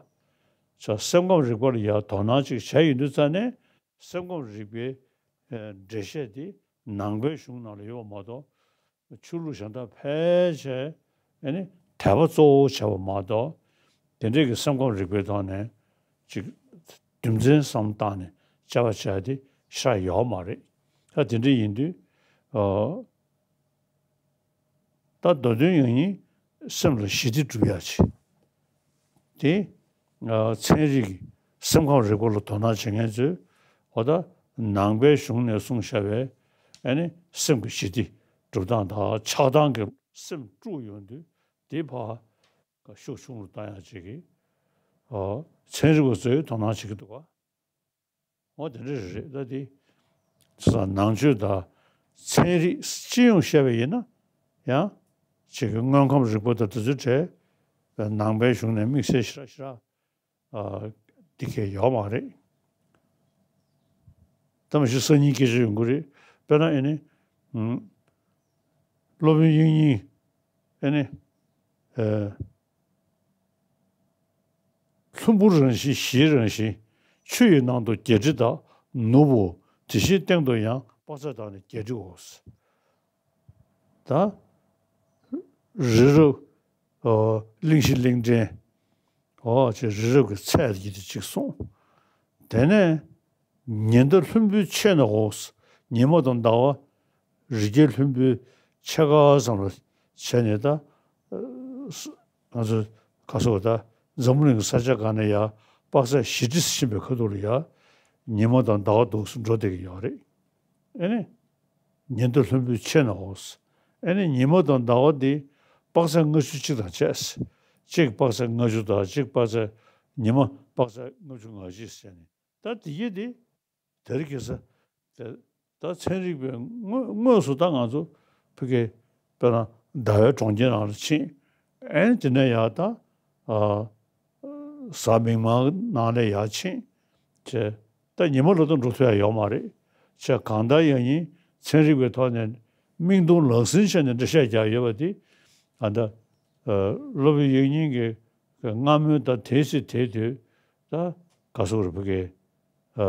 ཆ་སེམས་ཁམས་རིག་པ་ལ་ཡ་དོ་སྣང་ཅིག་བྱས་ཡོང་དུས་ཙ་ནས་སེམས་ཁམས་རིག་པའི་ཨ་འགྲེལ་བཤད་དེ་ནང་པའི་གཞུང་ནང་ལ་ཡོད་པ་མ་གཏོགས། ཆོས་ལུགས་གཞན་དག་ཕལ་ཆེར་ཨ་ནི་དད་པ་གཙོ་བོ་བྱས་པ་མ་གཏོགས། དེ་འདྲའི་གི་སེམས་ཁམས་རིག་པའི་ཐོག་ནས་ཅིག་རྒྱུ་མཚན་བསམ་བཏང་ནས་དཔྱད་པ་བྱས་ཏེ་ཤ་ཡོད་མ་རེད། ད་དེ་འདྲ་ཡིན་དུས་ཨ་ད་མདོ་དོན་ཡང་སྙིང་སེམས་ལ་ཞི་བདེ་སྒྲུབ་ཡ་ཆེ། དེ་ཨ་ཚན་རིག་གི་སེམས་ཁམས་རིག་པ་ལ་དོ་སྣང་བྱེད་མཁན་ཚོས་འོ་ད་ནང་པའི་གཞུང་ནས་གསུངས་བཞག་པའི་ཨ་ནི་སེམས་ཀྱི་ཞི་བདེ་སྒྲུབ་སྟངས་དང་ཆགས་སྡང་གི་སེམས་དཀྲུགས་ཡོང་དུས་དེ་ཕར་ཤུགས་ཆུང་རུ་བཏང་ཡ་ཅིག་གིས་ཨ་ཚན་རིག་པ་ཚོས་དོ་སྣང་བྱེད་ཀྱི་འདུག་ག་འོ་དེ་འདྲ་རེད་རེད། ད་དེ་ས་ནང་ཆོས་དང་ཚན་རིག་སྤྱི་ཡོངས་བཤད་པ་ཡིན་ན་ཡང་ཅིག་གི་དངོས་ཁམས་རིག་པ་དང་དེ་ཚོའི་གྲས་ནང་པའི་གཞུང་ནས་དམིགས་བསལ་ཞེ་དྲག་ཞེ་དྲག་ཨ་འདི་གས་ཡོད་མ་རེད། ད་མ་གཞི་སང་ཉིན་སྐད་ཆ་ཡོང་གི་རེད། དཔེར་ན་ཨ་ནི་ཨུམ་སློབ་དཔོན་དབྱིག་གཉེན་ཨ་ནི་ཨ་ལྷུན་པོ་རང་བཞིན་གཞིའི་རང་བཞིན། ཆུ་ཡི་ནང་དུ་བརྒྱད་ཁྲི་དག་ནུབ་བོ། དེ་བཞིན་སྟེང་དུ་ཡང་དཔག་ཚད་དག་ནི་བརྒྱད་ཁྲིའོ། ད་རི་རབ་ཨོ་གླིང་བཞི་གླིང་ཕྲན་ཨོ་ཅེ་རི་རབ་ཀྱི་ཚད་ཀྱི་དེ་གཅིག་གསུངས། དེ་ནས་ཉི་ཟླ་ལྷུན་པོའི་ཕྱེད་ནའོ། ཉི་མ་དང་ཟླ་བ་རི་རྒྱལ་ལྷུན་པོའི་ཕྱེད་ཀ་ཙམ་ལ་བྱས་ནས་ད་ང་ཚོ་ག་སོ་ད་འཛམ་བུ་གླིང་གི་ས་ཆ་གང་ནས་ཡ་དཔག་ཚད་བཞི་ཁྲི་ཕྱིན་པའི་ཁ་ཐུག་ལ་ཡ་ཉི་མ་དང་ཟླ་བ་འདུག་སེ་འགྲོ་བསྡད་ཀྱི་ཡོད་རེད། ཨེ་ནི། ཉི་ཟླ་ལྷུན་པོའི་ཕྱེད་ནའོ། ཨེ་ནི་ཉི་མ་དང་ཟླ་བ་འདི་དཔག་ཚད་ལྔ་བཅུ་གཅིག་དང་བཅས། གཅིག་དཔག་ཚད་ལྔ་བཅུ་དང་གཅིག་དཔག་ཚད་ཉི་མ་དཔག་ཚད་ལྔ་བཅུ་ང་གཅིག་བྱས་ནས་ད་དེ་གྱད་དེ་དེར་གྱི་ས་དེ་ད་ཚན་རིག་པའི་དངོས་དངོས་སུ་ད་ང་ཚོ་ཕ་གི་དཔེར་ན་ཟླ་བའི་གྲོང་ཁྱེར་ནང་ལ་ཕྱིན། ཨེ་ནི་དེ་ནས་ཡར་ད་ཨ། གཟའ་མིག་དམར་ནང་ལ་ཡར་ཕྱིན། བྱས། ད་ཉི་མ་ལ་ད་འགྲོ་ཐུབ་ཡ་ཡོད་མ་རེད། བྱས་གང་ལྟར་ཡང་ཡིན་ཚན་རིག་པའི་ཐོག་ནས་མིག་མཐོང་ལག་ཟིན་བྱས་ནས་འགྲེལ་བཤད་རྒྱག་ཡོད་པ་དེ། ཨ་ད། ཨ་སློབ་དཔོན་དབྱིག་གཉེན་གྱི་སྔ་མོའི་ད་དེ་སྲིད་དེ་དུས་ད་ག་སོག་རེ་ཕ་གི་ཨ་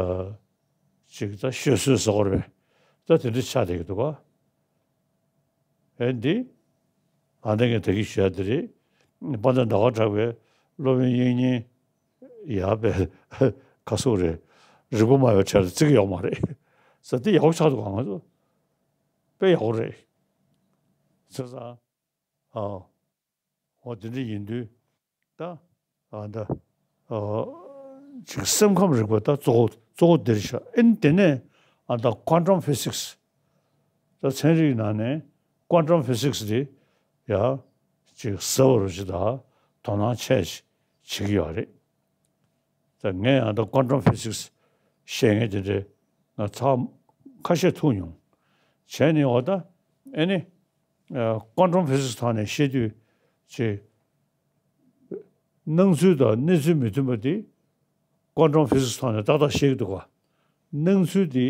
ཅིག་ད་ཤོད་སྲོལ་ཟེར་དགོས་རེད་པས། ད་དེ་འདྲ་ཆགས་བསྡད་ཀྱི་འདུག་ག་ཨེ་འདི། ཨ་འདི་ག་ད་གི་ཞུ་ཡ་དེ་རེད། དཔལ་ལྡན་ཟླ་བ་གྲགས་པའི་སློབ་དཔོན་དབྱིག་གཉེན་ཡག་པའི་ག་སོག་རེད། རིག་པ་སྨྲ་བའི་གྲལ་ལ་བརྩི་གི་ཡོད་མ་རེད། ཟེར་དེ་ཡག་པོ་ཆགས་འདུག་ག་ང་ཚོ་དཔེ་ཡག་པོ་རེད། བྱས་ཙང་ཨ། འོ་དེ་འདྲ་ཡིན་དུས་ད་ཨ་ད་ཨ་ཅིག་སེམས་ཁམས་རིག་པ་ད་གཙོ་བོ་གཙོ་བོ་འདིར་བཞག་ཨིན། དེ་ནས་ཨ་ད་ཀོན་ཊམ་ཕི་སིག་སི་ད་ཚན་རིག་ནང་ནས་ཀོན་ཊམ་ཕི་སིག་སི་དེ་ཡ་ཅིག་ཟེར་བ་རུ་ཅིག་ད་དོ་སྣང་ཆེ་བྱེད་ཀྱི་ཡོད་རེད། ད་ངས་ཡང་ད་ཀོན་ཊམ་ཕི་སིག་སི་བཤད་མཁན་དེ་འདྲའི་ང་ཚ་ཁ་ཤས་ཐུག་མྱོང་། བྱས་ནས་འོ་ད་ཨེ་ནི་ཀོན་ཊམ་ཕི་སིག་སི་ཐོག་ནས་བཤད་དུས་ཅིག་སྣང་ཚུལ་དང་གནས་ཚུལ་མི་མཐུན་པ་དེ་ཀོན་ཊམ་ཕི་སིག་སི་ཐོག་ནས་ཏག་ཏག་བཤད་ཀྱི་འདུག་ག་སྣང་ཚུལ་དེ་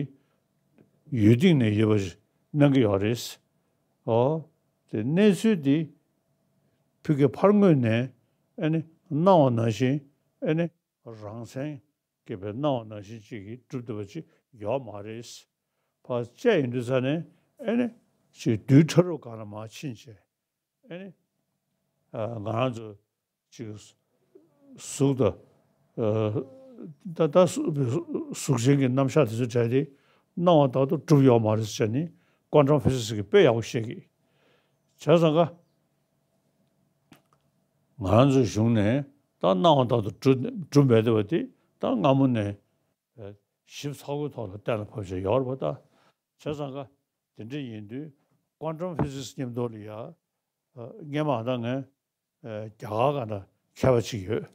ཡུལ་སྟེང་ནས་ཡོད་པ་སྣང་གི་ཡོད་རེད། འོ་དེ་གནས་ཚུལ་དེ་ཕ་གི་ཕར་ངོས་ནས་ཨེ་ནི་སྣང་བ་ནང་བཞིན་ཨེ་ནི་རང་མཚན་སྐྱེས་པའི་སྣང་བ་ནང་བཞིན་ཅིག་གིས་གྲུབ་བསྡད་པ་ཅིག་ཡོད་མ་རེད། ཕར་བཅད་ཡོང་དུས་ཙ་ནས་ཨེ་ནི་ཅིག་རྡུལ་ཕྲ་རབ་སྒང་ལ་མར་ཕྱིན་བྱས་ཨེ་ནི་ཨ་ང་རང་ཚོ་ཅིག་གཟུགས་དང་ཨ་ད་ལྟ་གཟུགས་ཅན་གྱི་རྣམ་གཞག་དེ་ཚོ་བྲལ་ཏེ་སྣང་བ་ལྟར་དུ་གྲུབ་ཡོད་མ་རེད་ཟེར་ནས་ཀོན་ཊམ་ཕི་སིག་སི་གིས་དཔེ་ཡག་པོ་བཤད་ཀྱི། བྱས་ཙང་ཀ་ང་རང་ཚོའི་གཞུང་ནས་ད་སྣང་བ་ལྟར་དུ་གྲུབ་གྲུབ་མེད་བསྡད་པ་དེ་ད་སྔ་མོ་ནས་ཞིབ་ཚགས་པོའི་ཐོག་ལ་གཏན་ལ་ཕབ་བྱས་ཡོད་རེད་པ། ད་བྱས་ཙང་ཀ་དེ་འདྲ་ཡིན་དུས་ཀོན་ཊམ་ཕི་སིག་སི་མཉམ་དུ་ལ་ཡ་སྔས་མ་ད་ངས་རྒྱ་གར་ག་ན་མཁས་པ་ཅིག་ཡོད།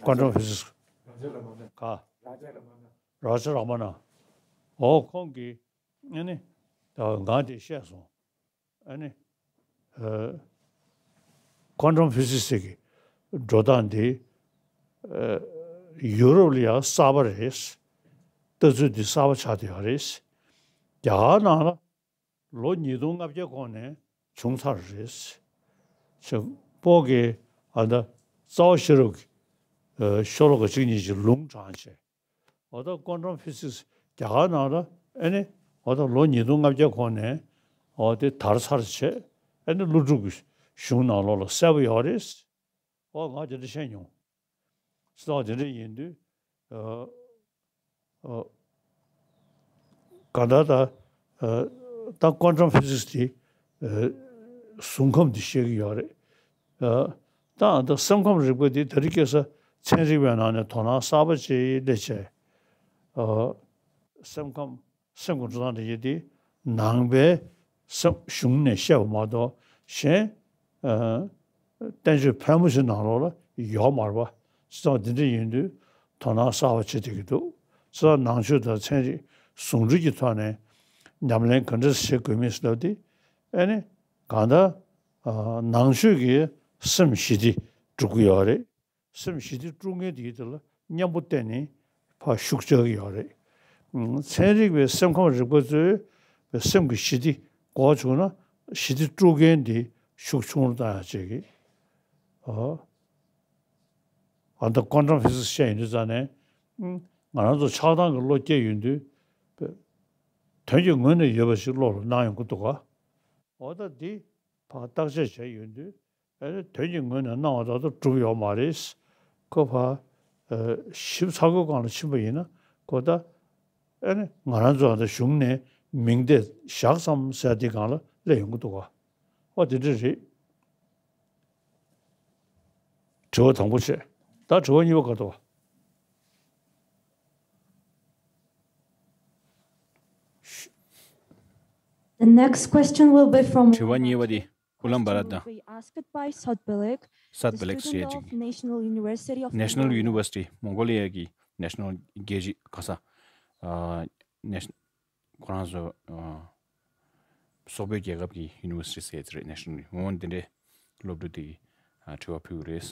ཀོན་ཊམ་ཕི་སིག་སི་ག་རཱ་ཇ་ར་མ་ན། འོ་ཁོང་གིས་ཨ་ནི་ད་ང་དེ་བཤད་སོང་། ཨ་ནི། ཨ། ཀོན་ཊམ་ཕི་སིག་སི་ཟེར་གི། འགྲོ་སྟངས་འདི་ཡུ་རོབ་ལ་ཡང་གསར་པ་རེད། ལྟ་ཚུལ་འདི་གསར་པ་ཆགས་བསྡད་ཡོད་རེད། རྒྱ་གར་ནང་ལ་ལོ་ཉིས་སྟོང་ལྔ་བརྒྱ་གོང་ནས་བྱུང་ཚར་རེད། ཅེས་པོ་གིས་ཨ་ད་རྩ་བ་ཤེས་རབ་ཀྱི་ཤོ་ལོ་ཀ་གཅིག་གཉིས་ཤིག་ལུང་དྲངས་བྱས། འོ་ད་ཀོན་ཊམ་ཕི་སིག་སི་རྒྱ་གར་ནང་ལ་ཨེ་ནི་འོ་ད་ལོ་ཉིས་སྟོང་ལྔ་བརྒྱ་གོང་ནས་འོ་དེ་དར་ཚར་བྱས། ཨེ་ནི་ཀླུ་སྒྲུབ་ཀྱི་གཞུང་ནང་ལོགས་ལ་གསལ་པོ་ཡོད་རེད། འོ་ང་དེ་འདྲ་བཤད་མྱོང་། སོ་དེ་འདྲ་ཡིན་དུས་ཨ་ཨ་ག་ད་ད་ཨ་ད་ཀོན་ཊམ་ཕི་སིག་སི་དེ་ཨ་གཟུགས་ཁམས་དེ་བཤད་ཀྱི་ཡོད་རེད། ཨ་ད་ཨ་ད་སེམས་ཁམས་རིག་པ་དེ་ད་རེས་ཁ་སང་ཚན་རིག་པའི་ནང་ནས་དོ་སྣང་གསར་པ་ཅིག་སླེབས་བྱས། ཨ་སེམས་ཁམས་སེམས་ཀྱི་འགྲོ་སྟངས་འདི་ཡིན་ཏེ། ནང་པའི་སེམས་གཞུང་ནས་བཤད་པ་མ་གཏོགས་གཞན་ཨ་བསྟན་བཅོས་ཕལ་མོ་ཆེ་ནང་ལོགས་ལ་ཡོད་མ་རེད་པ། བྱས་ཙང་འདི་འདྲ་ཡིན་དུས་དོ་སྣང་གསར་པ་བྱེད་བསྡད་ཀྱི་འདུག། བྱས་ཙང་ནང་ཆོས་དང་ཚན་རིག་ཟུང་འབྲེལ་གྱི་ཐོག་ནས་ཉམས་ལེན་ག་འདྲ་བྱེད་དགོས་མིན་ཟེར་བ་དེ། ཨེ་ནི་གང་ལྟར་ཨ་ནང་ཆོས་ཀྱི་སེམས་ཞི་བདེ་སྒྲུབ་ཀྱི་ཡོད་རེད། སེམས་ཞི་བདེ་དཀྲུག་མཁན་དེའི་དེ་ལ་མཉམ་པོ་བསྟེན་ནས་ཕར་ཤུགས་རྒྱག་གི་ཡོད་རེད། ཨང་། ཚན་རིག་པའི་སེམས་ཁམས་རིག་པ་ཚོས་སེམས་ཀྱི་ཞི་བདེ་དགོས་བྱུང་ན་ཞི་བདེ་དཀྲུག་མཁན་དེ་ཤུགས་ཆུང་རུ་བཏང་ཡག་བྱེད་ཀྱི། ཨ་ཨ་ད་ཀོན་ཊམ་ཕི་སིག་སི་བཤད་ཡོང་དུས་ཙང་ནས། ཨང་། ང་རང་ཚོ་ཆགས་སྡང་གི་བློ་སྐྱེ་ཡོང་དུས་དོན་གྱི་ངོས་ནས་ཡོད་པ་ཞིག་བློ་ལ་སྣང་ཡོང་གི་འདུག་ག། འོ་ད་འདི་ཕར་བརྟག་དཔྱད་བྱས་ཡོང་དུས། ཨེ་ནི་དོན་གྱི་ངོས་ནས་སྣང་བ་ལྟར་དུ་གྲུབ་ཡོད་མ་རེད། ཁོ་ཕར་ཨ་ཞིབ་ཚགས་པོའི་སྒང་ལ་ཕྱིན་པ་ཡིན་ན་ཁོ་ད་ཨེ་ནི་ང་རང་ཚོ་ཨ་ད་གཞུང་ནས་མིང་བརྡས་བཞག་ཙམ་ཟེར་དེ་སྒང་ལ་སླེབས་ཡོང་གི་འདུག་ག། ཨོ་དེ་འདྲ་རེད། དྲི་བ་དང་པོ་བྱས། ད་དྲི་བ་གཉིས་པ་ག་འདུག་ག། The next question will be from དྲི་བ་གཉིས་པ་དེ་ཨུ་ལམ་བྷ་ལ་དང་། Will be asked by Sot Bilek, སཱད་བྷི་ལེག་ཟེར་Student ཅིག of National University of National Mongolia. University མོང་གོ་ལི་ཡ་གི་National རྒྱལ་སྤྱི་ག་ས་ཨ་National ཁོ་རང་ཚོ་ཨ་སོག་པོའི་རྒྱལ་ཁབ་ཀྱི་University ཟེར་ཡ་དེ་རེད། National འོ་འདི་འདྲའི་སློབ་ཕྲུག་དེ་ཨ་དྲི་བ་ཕུལ་གི་རེད།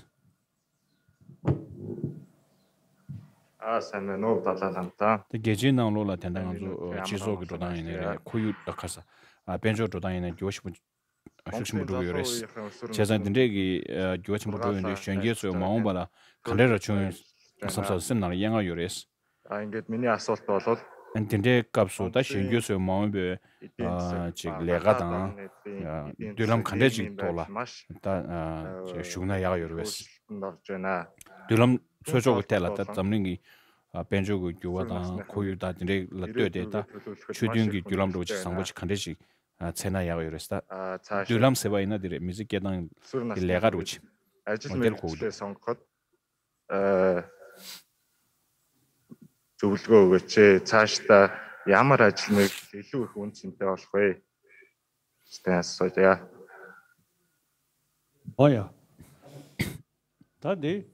ཨ་ས་མེ་ནོ་ད་ད་ལམ་ད། དེ་རྒྱལ་སྤྱིའི་ནང་ལོགས་ལ་དེ་འདྲ་ང་ཚོ་ཨ་སྤྱི་ཚོགས་ཀྱི་འགྲོ་སྟངས་ཡིན་ནའི་རེད། ཁོར་ཡུག་ཨ་ཁ་ས་ཨ་དཔལ་འབྱོར་འགྲོ་སྟངས་ཡིན་ནའི་འགྱུར་བ་ཞིག་པོ་ཤུགས་ཆེན་པོ་འགྲོ་གི་ཡོད་རེད། བྱས་ཙང་འདི་འདྲས་ཀྱི་ཨ་འགྱུར་བ་ཆེན་པོ་འགྲོ་ཡོང་དུས་གཞོན་སྐྱེས་ཚོས་མ་འོངས་པ་ལ་ག་འདྲས་ར་བྱུང་ཡོང་བསམ་ས་སེམས་ནང་ལ་གཡེང་ང་ཡོད་རེད། ཨ་འགྱེད་མི་ནི་ཨ་སོལ་ཏོ་ལོད། ཨ་འདི་འདྲའི་སྐབས་སུ་ད་གཞོན་སྐྱེས་ཚོས་མ་འོངས་པའི་ཨ་ཅིག་ལས་ཀ་དང་ཨ་མདུན་ལམ་ག་འདྲས་ཅིག་ཐོག་ལ་ད་ཨ་ཅིག་ཞུགས་ན་ཡག་ཡོད་རེད་པས། མདུན་ལམ་འཚོལ་ཕྱོགས་ཀྱི་ཐད་ལ་ད་འཛམ་གླིང་གི་ཨ་དཔལ་འབྱོར་གྱི་འགྱུར་བ་དང་ཁོར་ཡུག་དང་དེ་འདྲས་ལ་ལྟོས་ཏེ་ད་ཆོས་མཐུན་གྱི་བརྒྱུད་ལམ་འདྲ་བོ་ཅིག་བཟང་པོ་ཅིག་ག་འདྲས་ཅིག་ཨ་འཚོལ་ན་ཡག་ཡོད་རེད་ད། མདུན་ལམ་ཟེར་བ་ཡིན་ན་དེ་རེད། མི་ཚེ་སྐྱེལ་སྟངས་ཀྱི་ལས་ཀ་འདྲ་བོ་ཅིག་འོ་དེར་གོ་གི་འདུག། ཨ་зөвлөгөө өгөөч. Цаашдаа ямар ажил мэргэжил илүү их үн цэнтэй болох вэ? Стэн асуудал. Оо яа. ད་འདི་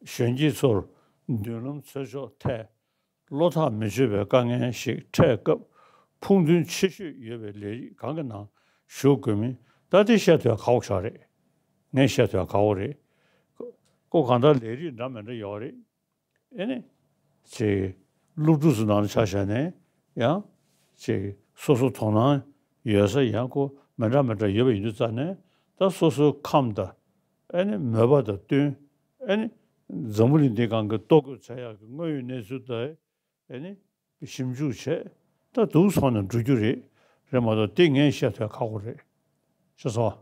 གཞོན་སྐྱེས་ཚོར་མདུན་ལམ་འཚོལ་ཕྱོགས་ཐད་བློ་ཐག་མི་ཆོད་པའི་དཀའ་ངལ་ཞིག་འཕྲད་སྐབས་ཕུགས་འདུན་ཆེ་ཤོས་ཡོད་པའི་ལས་རིགས་གང་གི་ནང་ཞུགས་དགོས་མིན་ད་དེ་བཤད་ཐུབ་ཡ་ཁག་པོ་ཞིག་རེད། ངས་བཤད་ཐུབ་ཡ་ཁག་པོ་རེད། ཁོ་གང་ལྟར་ལས་རིགས་འདྲ་མི་འདྲ་ཡོད་རེད། ཨེ་ནི། ཅིག་སློབ་ཕྲུག་ཚོ་ནང་ལ་ཆ་བཞག་ནས་ཡང་། ཅིག་སོ་སོ་དོ་སྣང་ཡོད་ས་ཡང་ཁོ་མི་འདྲ་མི་འདྲ་ཡོད་པ་ཡིན་དུས་ཙང་ནས་ད་སོ་སོའི་ཁམས་དང་། ཨེ་ནི་མོས་པ་དང་བསྟུན། ཨེ་ནི། འཛམ་བུ་གླིང་འདི་སྒང་གི་ལྟོ་གོས་འཚོལ་ཡག་གི་དངོས་ཡོད་གནས་ཚུལ་དང་། ཨེ་ནི། ཞིབ་འཇུག་བྱས། ད་འདུག་སོང་ནས་འགྲོ་རྒྱུ་རེད། རེད་མ་གཏོགས་དེ་ངས་བཤད་ཐུབ་ཡ་ཁག་པོ་རེད། ཤེས་སོང་།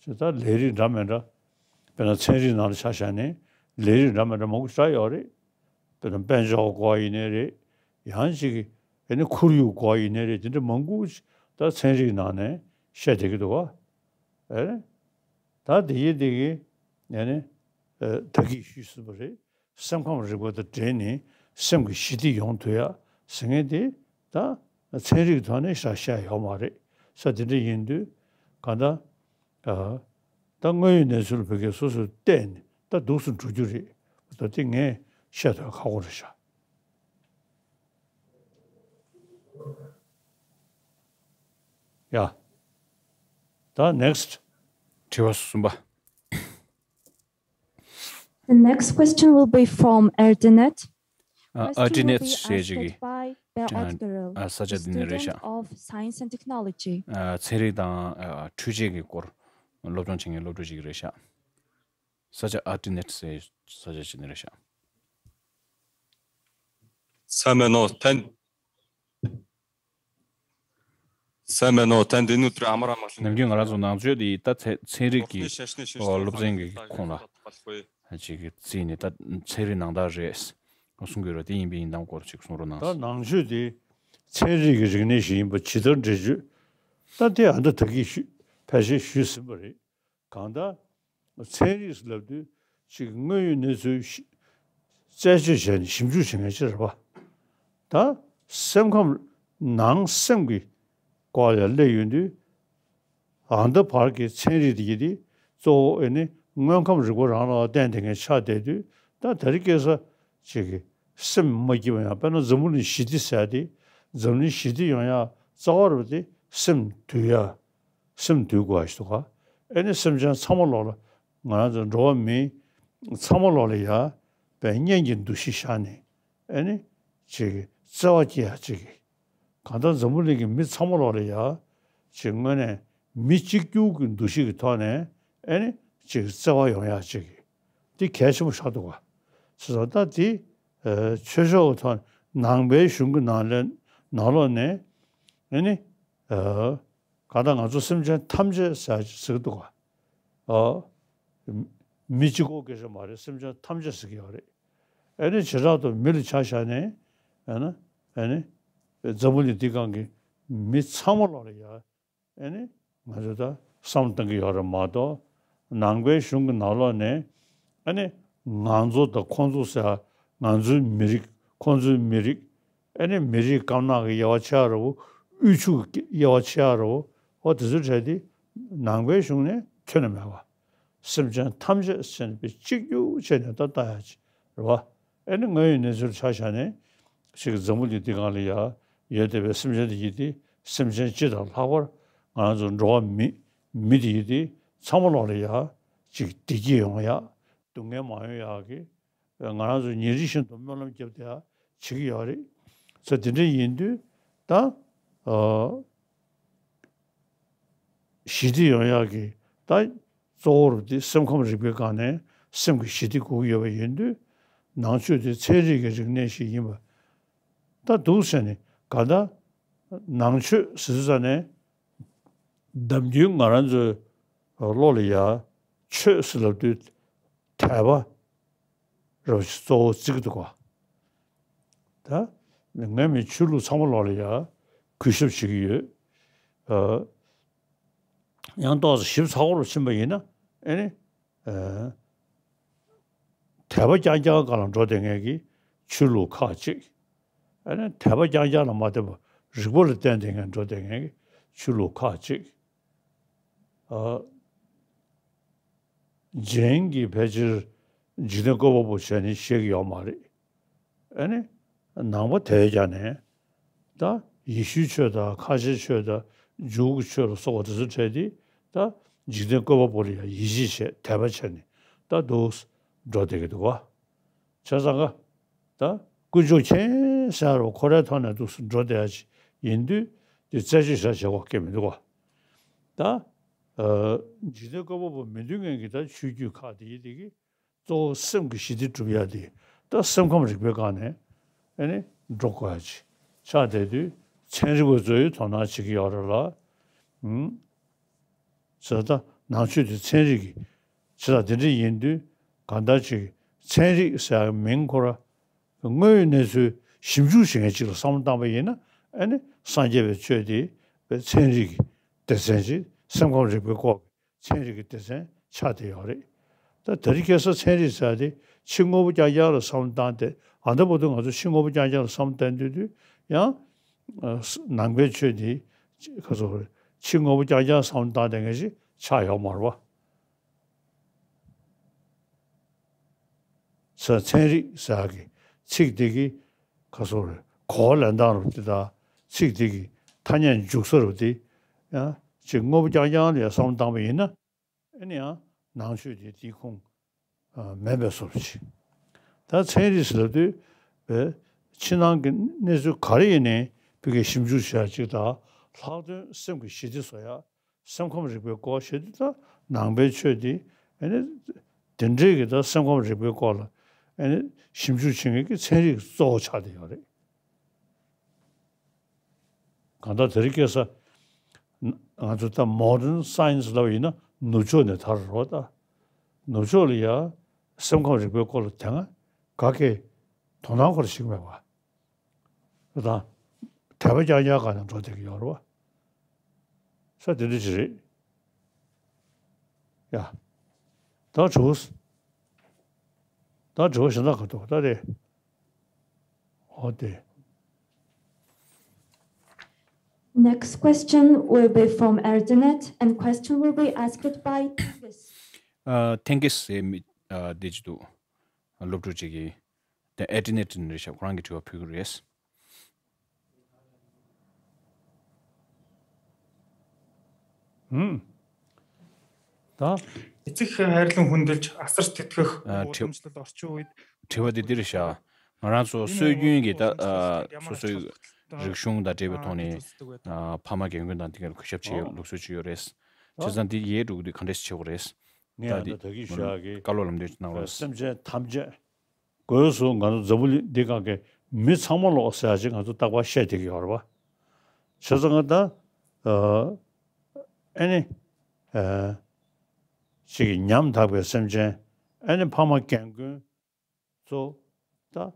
ཅེས་ད་ལས་རིགས་འདྲ་མི་འདྲ། དཔེར་ན་ཚན་རིག་ནང་ལ་ཆ་བཞག་ནས་ལས་རིགས་འདྲ་མི་འདྲ་མང་པོ་ཞིག་ཡོད་རེད། དཔེར་ན་དཔལ་འབྱོར་སྐོར་ཡིན་ནའི་རེད། ཡང་ཅིག་ཨེ་ནི་ཁོར་ཡུག་སྐོར་ཡིན་ནའི་རེད། དེ་འདྲ་མང་པོ་ཞིག་ད་ཚན་རིག་ནང་ནས་བཤད་བསྡད་ཀྱི་འདུག་ག། ཨེ་ནི། ད་དེ་ཡི་དེ་གི་ཨེ་ནི་ཨེ་ད་གིན་ཞུས་ཟིན་པ་རེད། སེམས་ཁམས་རིག་པ་དང་འབྲེལ་ནས་སེམས་ཀྱི་ཞི་བདེ་ཡོང་ཐུབ་ཡ་ཟེར་མཁན་དེ་ད་ཚན་རིག་ཐོག་ནས་ཤ་བཤད་ཡོད་མ་རེད་ས། དེ་འདྲ་ཡིན་དུས་གང་ལྟར་ཨ་ད་དངོས་ཡོད་གནས་ཚུལ་ལ་བོད་སྐད་སོ་སོས་བལྟས་ནས་ད་འདུག་སེ་འགྲོ་རྒྱུ་རེད། ད་དེ་ངས་བཤད་ཐུབ་ཡ་ཁག་པོ་རེད་ཤག། ཡ། ད་next དྲི་བ་གསུམ་པ། The next question will be from Erdinet. Question will be asked by Beot Gürel, student of Science and Technology. ཨ་ཚན་རིག་དང་ཨ་འཕྲུལ་ཆས་ཀྱི་སྐོར་སློབ་སྦྱོང་བྱེད་མཁན་སློབ་ཕྲུག་ཅིག་རེད་ཤག་ས་ཆ་ཨར་ཊི་ནེཊ་ཟེར་ས་ཆ་ཅིག་ནས་རེད་ཤག་ས་མེད་ནོ་ཐན། ས་མེད་ནོ་ཐན་དེ་ནུ་ཏྲ་ཨ་མ་ར་མ་ཤུ། ནམ་རྒྱུན་ང་རང་ཚོ་ནང་ཆོས་དེ་ད་ཚན་ཚན་རིག་གི་ཨོ་སློབ་ཚན་གྱི་ཁོངས་ལ་ཅིག་གི་རྩིས་ནས་ད་ཚན་རིག་ནང་ལྟར་རེད་གསུང་གི་རེད། དེ་ཡིན་པའི་ཡིན་དང་སྐོར་ཅིག་གསུང་རོགས་གནང་། ད་ནང་ཆོས་དེ་ཚན་རིག་གི་རིག་གནས་ཤིག་ཡིན་པ་ཇི་ལྟར་འགྲེལ་བརྗོད། ད་དེ་ཨ་འདི་ད་གིན་ཞུ་ཕལ་ཆེར་ཞུས་ཟིན་པ་རེད། གང་ལྟར་ཚན་རིག་ལབ་དུས་ཅིག་དངོས་ཡོད་གནས་ཚུལ་ཞི་རྩད་གཅོད་བྱས་ནས་ཞིབ་འཇུག་བྱེད་མཁན་ཅིག་རེད་པ། ད་སེམས་ཁམས་ནང་སེམས་ཀྱི་སྐོར་ལ་སླེབས་ཡོང་དུས་ཨ་འདི་བར་གྱི་ཚན་རིག་དེ་གི་དེ་གཙོ་བོ་ཨེ་ནི་དངོས་ཁམས་རིག་པ་རང་ལ་བརྟེན་ཏེ་ངས་ཆགས་བསྡད་དུས་ད་ད་རེས་ཁ་སང་ཅིག་གི་སེམས་མ་སྐྱིད་པ་ཡང་དཔེར་ན་འཛམ་བུ་གླིང་ཞི་བདེ་ཟེར་ཡ་དེ་འཛམ་གླིང་ཞི་བདེ་ཡོང་ཡ་རྩ་བ་རུ་དེ་སེམས་འདུལ་ཡ། སེམས་འདུལ་དགོས་པ་ཞིག་འདུག་ག་ཨེ་ནི་སེམས་ཅན་ཚང་མ་ལོག་ལ་ང་རང་ཚོ་འགྲོ་བ་མི་ཚང་མ་ལོག་ལ་ཡ་བའི་གཉེན་གྱི་འདུ་ཤེས་བཞག་ནས་ཨེ་ནི་ཅིག་བརྩེ་བ་སྐྱེ་ཡ་ཅིག་གང་ལྟར་འཛམ་བུ་གླིང་གི་མི་ཚང་མ་ལོག་ལ་ཡ་ཅིག་དངོས་གནས་མི་གཅིག་གྱུར་གྱི་འདུ་ཤེས་ཀྱི་ཐོག་ནས་ཨེ་ནི་ཅིག་བརྩེ་བ་ཡོང་ཡ་ཅིག་འདི་གལ་ཆེན་པོ་ཆགས་འདུག་ག་བྱས་ཙང་ད་འདི་ཆོས་ཕྱོགས་ཀྱི་ཐོག་ནང་པའི་གཞུང་གི་ནང་ལ་ནང་ལོགས་ནས་ཨེ་ནི། གང་ལྟར་ང་ཚོ་སེམས་ཅན་ཐམས་ཅད་ཟེར་ཟེར་གི་འདུག་ག་ཨ། མི་གཅིག་པོ་སྐད་ཆ་མ་རེད། སེམས་ཅན་ཐམས་ཅད་ཟེར་གི་ཡོད་རེད། ཨ་ནི་བྱེ་བྲག་ཏུ་མི་ལ་ཆ་བཞག་ནས་ཨ་ན་ཨ་ནི་འཛམ་བུ་གླིང་འདི་སྒང་གི་མི་ཚང་མ་ལོག་ལ་ཡ་ཨ་ནི་ང་ཚོ་ད་བསམ་བློ་གཏང་གི་ཡོད་རེད་མ་གཏོགས་ནང་པའི་གཞུང་གི་ནང་ལོགས་ནས་ཨ་ནི་ང་ཚོ་དང་ཁོང་ཚོ་ཟེར་ང་ཚོའི་མི་རིགས་ཁོང་ཚོའི་མི་རིགས། ཨ་ནི་མི་རིགས་དཀར་ནག་གི་དབྱེ་བ་ཕྱེ་ཡ་རེད་བོ། དབུལ་ཕྱུག་གི་དབྱེ་བ་ཕྱེ་ཡ་རེད་བོ། འོ་དེ་ཚོའི་གྲས་དེ་ནང་པའི་གཞུང་ནས་ཁྱོན་ནས་མེད་པ། སེམས་ཅན་ཐམས་ཅད་ཟེར་ནས་དཔེ་གཅིག་གྱུར་བྱས་ནས་ད་ལྟ་ཡ་ཅིག་རེད་བ། ཨ་ནི་དངོས་ཡོད་གནས་ཚུལ་ཆ་བཞག་ནས་ཅིག་འཛམ་བུ་གླིང་འདི་སྒང་ལ་ཡ་ཡོད་བསྡད་པའི་སེམས་ཅན་དེ་ཡིན་ཏེ་སེམས་ཅན་སྤྱི་དང་ལྷག་པར་ང་རང་ཚོ་འགྲོ་བ་མི་མི་དེ་ཡིན་ཏེ་ཚང་མ་ལོག་ལ་ཡ་ཅིག་བདེ་སྐྱིད་ཡོང་ཡ་སྡུག་བསྔལ་མ་ཡོང་ཡ་གི་ང་རང་ཚོ་ཉིན་རེ་བཞིན་དུ་སྨོན་ལམ་བརྒྱབ་བསྡད་ཡ་བྱེད་ཀྱི་ཡོད་རེད། ཚེ་དེ་འདྲ་ཡིན་དུས་ད་ཨ་ཞི་བདེ་ཡོང་ཡག་གི་ད་གཙོ་བོ་རུ་དེ་སེམས་ཁམས་རིག་པའི་སྒང་ནས་སེམས་ཀྱི་ཞི་བདེ་དགོས་ཀྱི་ཡོད་པ་ཡིན་དུས་ནང་ཆོས་དེ་ཚན་རིག་གི་རིག་གནས་ཤིག་ཡིན་པ་ད་འདུག་ཟེར་ནས་ག་ད་ནང་ཆོས་ཟེར་ཙ་ནས་ནམ་རྒྱུན་ང་རང་ཚོའི་བློ་ལ་ཡ་ཆོས་ཟེར་ལབ་དུས་དད་པ་རོ་གཙོ་བོ་བརྩི་གི་འདུག་ག་ད་ངས་མི་ཆོས་ལུགས་ཚང་མ་ལོག་ལ་ཡ་གུས་ཞབས་བྱེད་ཀྱི་ཡོད། ཨ། ཡང་ཏོག་ཙམ་ཞིབ་ཚགས་པོ་རུ་ཕྱིན་པ་ཡིན་ན་ཨེ་ནི། ཨ། དད་པ་རྐྱང་རྐྱང་སྒང་ལ་འགྲོ་བསྡད་མཁན་གྱི་ཆོས་ལུགས་ཁག་ཅིག་ཨེ་ནི་དད་པ་རྐྱང་རྐྱང་ལ་མ་བརྟེན་པར་རིག་པ་ལ་བརྟེན་བསྡད་མཁན་འགྲོ་བསྡད་མཁན་གྱི་ཆོས་ལུགས་ཁག་ཅིག་ཨ། རྗེན་གྱིས་ཕལ་ཆེར་འཇིག་རྟེན་བཀོད་པ་པོ་བྱས་ནས་བཤད་ཀྱི་ཡོད་མ་རེད། ཨ་ནི། ནང་པ་དེ་བས་ཀྱང་ནས། ད་ཡེ་ཤུའི་ཆོས་དང་ཁ་ཆེའི་ཆོས་དང་ཇུའུ་གི་ཆོས་ལ་སོགས་པ་དེ་ཚོ་འཕྲད་དེ་ད་འཇིག་རྟེན་བཀོད་པ་པོ་ལ་ཡང་ཡིད་ཆེས་བྱས་དད་པ་བྱས་ནས་ད་འདུག་འགྲོ་བསྡད་ཀྱི་འདུག་བ། བྱས་ཙང་ཀ་ད་དཀོན་མཆོག་མཁྱེན་ཟེར་བ་ཁོ་རའི་ཐོག་ནས་འདུག་འགྲོ་བསྡད་ཡ་ཅིག་ཡིན་དུས་དེ་རྩད་གཅོད་བྱ་བྱེད་དགོས་ཀྱི་མི་འདུག་བ། ད་འཇིག་རྟེན་བཀོད་པ་པོ་མི་འདུག་མཁན་གྱི་ད་ཆོས་བརྒྱུད་ཁག་དེ་ཡིན་དེ་གི་གཙོ་བོ་སེམས་ཀྱི་ཞི་བདེ་སྒྲུབ་ཡ་དེ་ད་སེམས་ཁམས་རིག་པའི་སྒང་ནས་ཨེ་ནི་འགྲོ་དགོས་ཡ་ཅིག་ཆགས་བསྡད་དུས་ཚན་རིག་པ་ཚོས་དོ་སྣང་བྱེད་ཀྱི་ཡོད་རེད་ལ། ཨུམ། ཟེར་ད་ནང་ཆོས་དེ་ཚན་རིག་གི་ཆེ་ས་དེ་འདྲ་ཡིན་དུས་གང་ལྟར་ཅིག་ཚན་རིག་ཟེར་ཡ་མིང་ཁོ་ར་དངོས་ཡོད་གནས་ཚུལ་ཞིབ་འཇུག་བྱེད་མཁན་ཅིག་ལ་བསམ་བློ་བཏང་པ་ཡིན་ན་ཨེ་ནི་སངས་རྒྱས་པའི་ཆོས་དེ་ཚན་རིག་གི་སྡེ་ཚན་ཅིག་སེམས་ཁམས་རིག་པའི་སྐོར་གྱི་ཚན་རིག་གི་སྡེ་ཚན་ཆགས་བསྡད་ཡོད་རེད། ད་དེ་རིང་ཁ་སང་ཚན་རིག་ཟེར་ཡ་དེ་ཕྱི་དངོས་པོ་རྐྱང་རྐྱང་ལ་བསམ་བློ་བཏང་སྟེ་ཨ་ད་བར་དུ་ང་ཚོ་ཕྱི་དངོས་པོ་རྐྱང་རྐྱང་ལ་བསམ་བློ་བཏང་དུས་དུས་ཡང་ནང་པའི་ཆོས་དེ་ཁ་སོ་ཕྱི་དངོས་པོ་རྐྱང་རྐྱང་བསམ་བློ་བཏང་བསྡད་མཁན་ཞིག་ཆགས་ཡོད་མ་རེད་བ། ཚན་ཚན་རིག་ཟེར་ཡ་གི་ཚིག་དེ་གི་ཁ་སོ་རེད་གོ་བ་ལེན་སྟངས་རུ་དེ་དང་ཚིག་དེ་གི་ཐ་སྙད་འཇུག་ས་རུ་དེ་ཡང་ཅིག་དངོས་པོ་རྐྱང་རྐྱང་ལ་ཡང་བསམ་བློ་བཏང་པ་ཡིན་ན། ཨེ་ནི་ཡང་ནང་ཆོས་དེ་དེའི་ཁུངས་ ཨ་མེད་པའི་བཟོ་འདྲ་ཅིག་ད་ཚན་རིག་ཟེར་ལབ་དུས་བས་ཕྱི་ནང་གི་གནས་ཚུལ་ག་རེ་ཡིན་ནའི་ཕ་གིའི་ཞིབ་འཇུག་བྱེད་ཡ་ཅིག་དང་། ལྷག་དོན་སེམས་ཀྱི་ཞི་བདེ་བཟོ་ཡ། སེམས་ཁམས་རིག་པའི་སྐོར་ཞེས་དེ་ད་ནང་པའི་ཆོས་དེ་ཨ་ནི་དེ་འདྲའི་གི་ད་སེམས་ཁམས་རིག་པའི་སྐོར་ལ་ཨ་ནི་ཞིབ་འཇུག་བྱེད་མཁན་གྱི་ཚན་རིག་གཙོ་བོ་ཆགས་བསྡད་ཡོད་རེད། གང་ལྟར་དེ་རིང་ཁ་སང་ང་ཚོ་ད་མོ་ཌན་སའེན་སི་ལབ་ཡིན་ན་ནུབ་ཕྱོགས་ནས་དར་རོ། ད་ནུབ་ཕྱོགས་ལ་ཡ་སེམས་ཁམས་རིག་པའི་སྐོར་ལ་དེ་སྔ་ག་གེ་དོ་སྣང་ཁོ་ར་ཞིག་མེད་པ། དང་། དད་པ་རྐྱང་རྐྱང་སྒང་ནས་འགྲོ་བསྡད་ཀྱི་ཡོད་རེད་བ། ས་དེ་འདྲ་ཅིག་རེད། ཡ། ད་དྲི་བ། ད་དྲི་བ་གཞན་དག་ག་འདུག་ད་དེ། འོ་དེ། Next question will be from Erdinet, and question will be asked by Tengis. ཨ། ཐེང་གིས་ཟེར་མི་ཨ་འདི་ཅིག་འདུག་སློབ་ཕྲུག་ཅིག་གིས། དེ་ཨེ་ཏི་ནེ་ཊི་ནས་རེད་ཤག་ཁོ་རང་གིས་དྲི་བ་ཕུལ་གི་རེད། ཧུམ། ད། Эцэг һайрлан хүндэлж, асарч тэтгэх ཨ་དྲི་уудамчлал орчин үед དྲི་བ་འདི་འདི་རེད་ཤག་ང་རང་ཚོ་སྲོལ་རྒྱུན་གྱི་ད་ཨ་སོ་སོའི་རིག་གཞུང་དང་འབྲེལ་བའི་ཐོག་ནས་ཨ་ཕ་མ་རྒན་རྒོན་དང་དེ་གར་གུས་ཞབས་བྱེད་ཡག་ལུགས་སྲོལ་ཅིག་ཡོད་རེད། བྱས་ཙང་འདི་ཡལ་འགྲོ་གི་དུས་ག་འདྲས་བྱེད་དགོས་རེད། ངས་ད་ཡང་འདི་ད་གིན་ཞུ་ཡག་གི་བཀའ་སློབ་ལམ་སྟོན་གནང་རོགས། སེམས་ཅན་ཐམས་ཅད། སྒོས་སུ་ང་ཚོ་འཛམ་བུ་གླིང་འདི་སྒང་གི་མི་ཚང་མ་ལོག་ཟེར་ཡག་ཅིག་ང་ཚོ་རྟག་པར་བཤད་བསྡད་ཀྱི་ཡོད་རེད་བ། བྱས་ཙང་ང་ད་ཨ་ཨ་ནི་ཨ་ཅིག་ཉམ་ཐག་པའི་སེམས་ཅན། ཨ་ནི་ཕ་མ་རྒན་རྒོན་ཚོ་ད་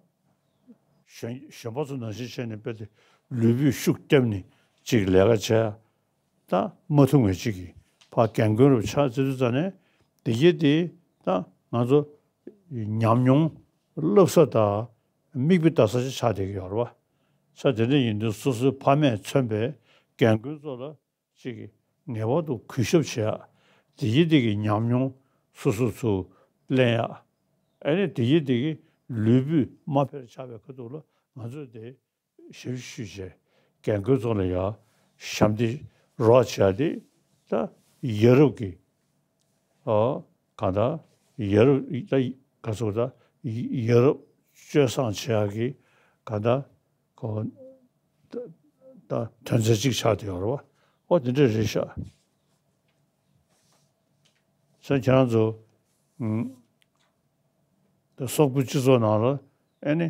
གཞོན་གཞོན་པ་ཚོ་ནང་བཞིན་བྱས་ནས་དཔེ་དེ་ལུས་པོས་ཤུགས་བརྒྱབ་ནས་ཅིག་ལས་ཀ་བྱས། ད་མ་ཐུབ་མཁན་ཅིག་གིས་ཕར་རྒན་རྒོན་རུ་ཆགས་ཚེ་དུས་ཙ་ནས་དེ་གྱད་དེ་ད་ང་ཚོ་ཉམས་མྱོང་བསླབ་ས་དང་མིག་དཔེ་ལྟ་ས་ཅིག་ཆགས་བསྡད་ཀྱི་ཡོད་རེད་བ། ས་དེ་འདྲ་ཡིན་དུས་སོ་སོའི་ཕ་མས་མཚོན་པའི་རྒན་རྒོན་ཚོ་ལ་ཅིག་གིས་ངེས་པར་དུ་གུས་ཞབས་བྱེད་ཡག་དེ་གྱད་དེ་གི་ཉམས་མྱོང་སོ་སོ་ཚུར་ལེན་ཡག་ཨ་ནི་དེ་གྱད་དེ་གི་ལུས་པོས་མ་ཕེར་ཆགས་པའི་ཁ་ཐུག་ལ་ང་ཚོས་དེ་ཞབས་ཞུ་བྱས། རྒན་རྒོན་ཚོ་ལ་ཡང་ཞབས་འདེགས་རོགས་བྱས་ཏེ། ད་ཡ་རབས་ཀྱི་ཨ་གང་ལྟར་ཡ་རབས་ད་ག་ཚོད་ད་ཡ་རབས་སྤྱོད་བཟང་བྱེད་ཡག་གི་གང་ལྟར་ཁོ་ད་ད་དོན་ཚན་གཅིག་ཆགས་བསྡད་ཡོད་རེད་བ། ཨོ་དེ་འདྲ་རེད་ཤག་སོ་ཁྱེད་རང་ཚོ་ཨུམ་ད་སོག་པོའི་སྤྱི་ཚོགས་ནང་ལ་ཨེ་ནི་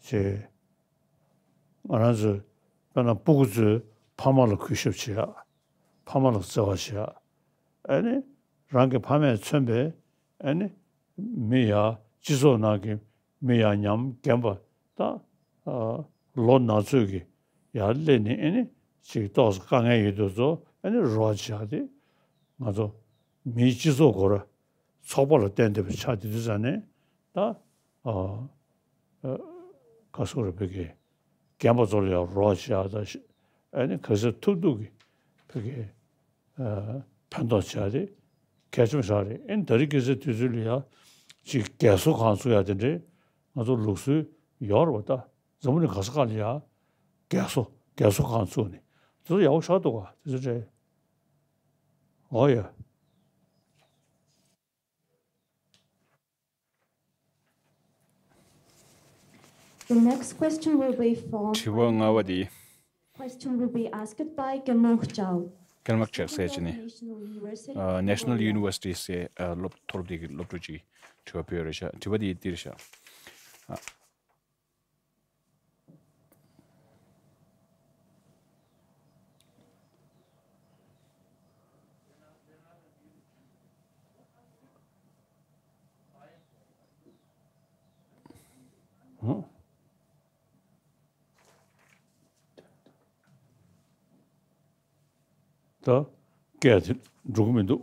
ཅེ། ང་རང་ཚོས་དཔེར་ན་སྤུ་གུ་ཚོས་ཕ་མ་ལ་གུས་ཞབས་བྱེད་ཡག་ཕ་མ་ལ་བརྩེ་བ་བྱེད་ཡག་ཨ་ནི་རང་གི་ཕ་མས་མཚོན་པའི་ཨ་ནི་མི་ཡ་སྤྱི་ཚོགས་ནང་གི་མི་ཡ་ཉམས་རྒན་པ་ད་ཨ་ལོ་ན་ཚོད་ཀྱི་ཡར་སླེབས་ནས་ཨ་ནི་ཅིག་ཏོག་ཙམ་དཀའ་ངལ་ཡོད་དུས་ཚོ་ཨ་ནི་རོགས་བྱེད་ཡག་དེ་ང་ཚོ་མིའི་སྤྱི་ཚོགས་སྐོར་ཚོགས་པ་ལ་བརྟེན་བསྡད་པ་ཆགས་བསྡད་དུས་ཙ་ནས་ད་ཨ་ཨ་ག་སོག་རེ་བོད་ཀྱི་རྒན་པ་ཚོ་ལ་ཡང་རོགས་བྱེད་ཡག་དང་ཨ་ནི་ག་ཚོད་ཐུབ་ཐུབ་ཀྱི་བོད་ཀྱི་ཨ་ཕན་ཐོགས་བྱ་རེད། གལ་ཆེན་པོ་ཆགས་རེད། ཨ་ནི་ད་རེས་ཁ་སང་དུས་ཚོད་ལ་ཡང་ཅིག་རྒས་གསོ་ཁང་ཚུགས་ཡག་དེ་འདྲའི་ང་ཚོ་ལུགས་སྲོལ་ཡོད་རེད་བ། ད་འཛམ་བུ་གླིང་ག་ས་ག་ལ་ཡང་རྒས་གསོ་རྒས་གསོ་ཁང་ཚུགས་ནས་དེ་ཚོ་ཡག་པོ་ཆགས་འདུག་ག་དེ་ཚོ་རེད། ཨོ་ཡ། The next question will be from དྲི་བ་ལྔ་པ་དེ། Question will be asked by Kemok Chao. Kemok Chao ཟེར་ཅི་ནི། National University ཨ་National University ཟེར་ཨ་སློབ་མཐོ་སློབ་དེ་གི་སློབ་ཕྲུག་ཅིག་དྲི་བ་ཕུལ་ཡོད་རེད་ཤག་དྲི་བ་དེ་འདི་རེད་ཤག་ཨ། ཧུམ། ད་སྐད་དེ་འགྲོ་གི་མི་འདུག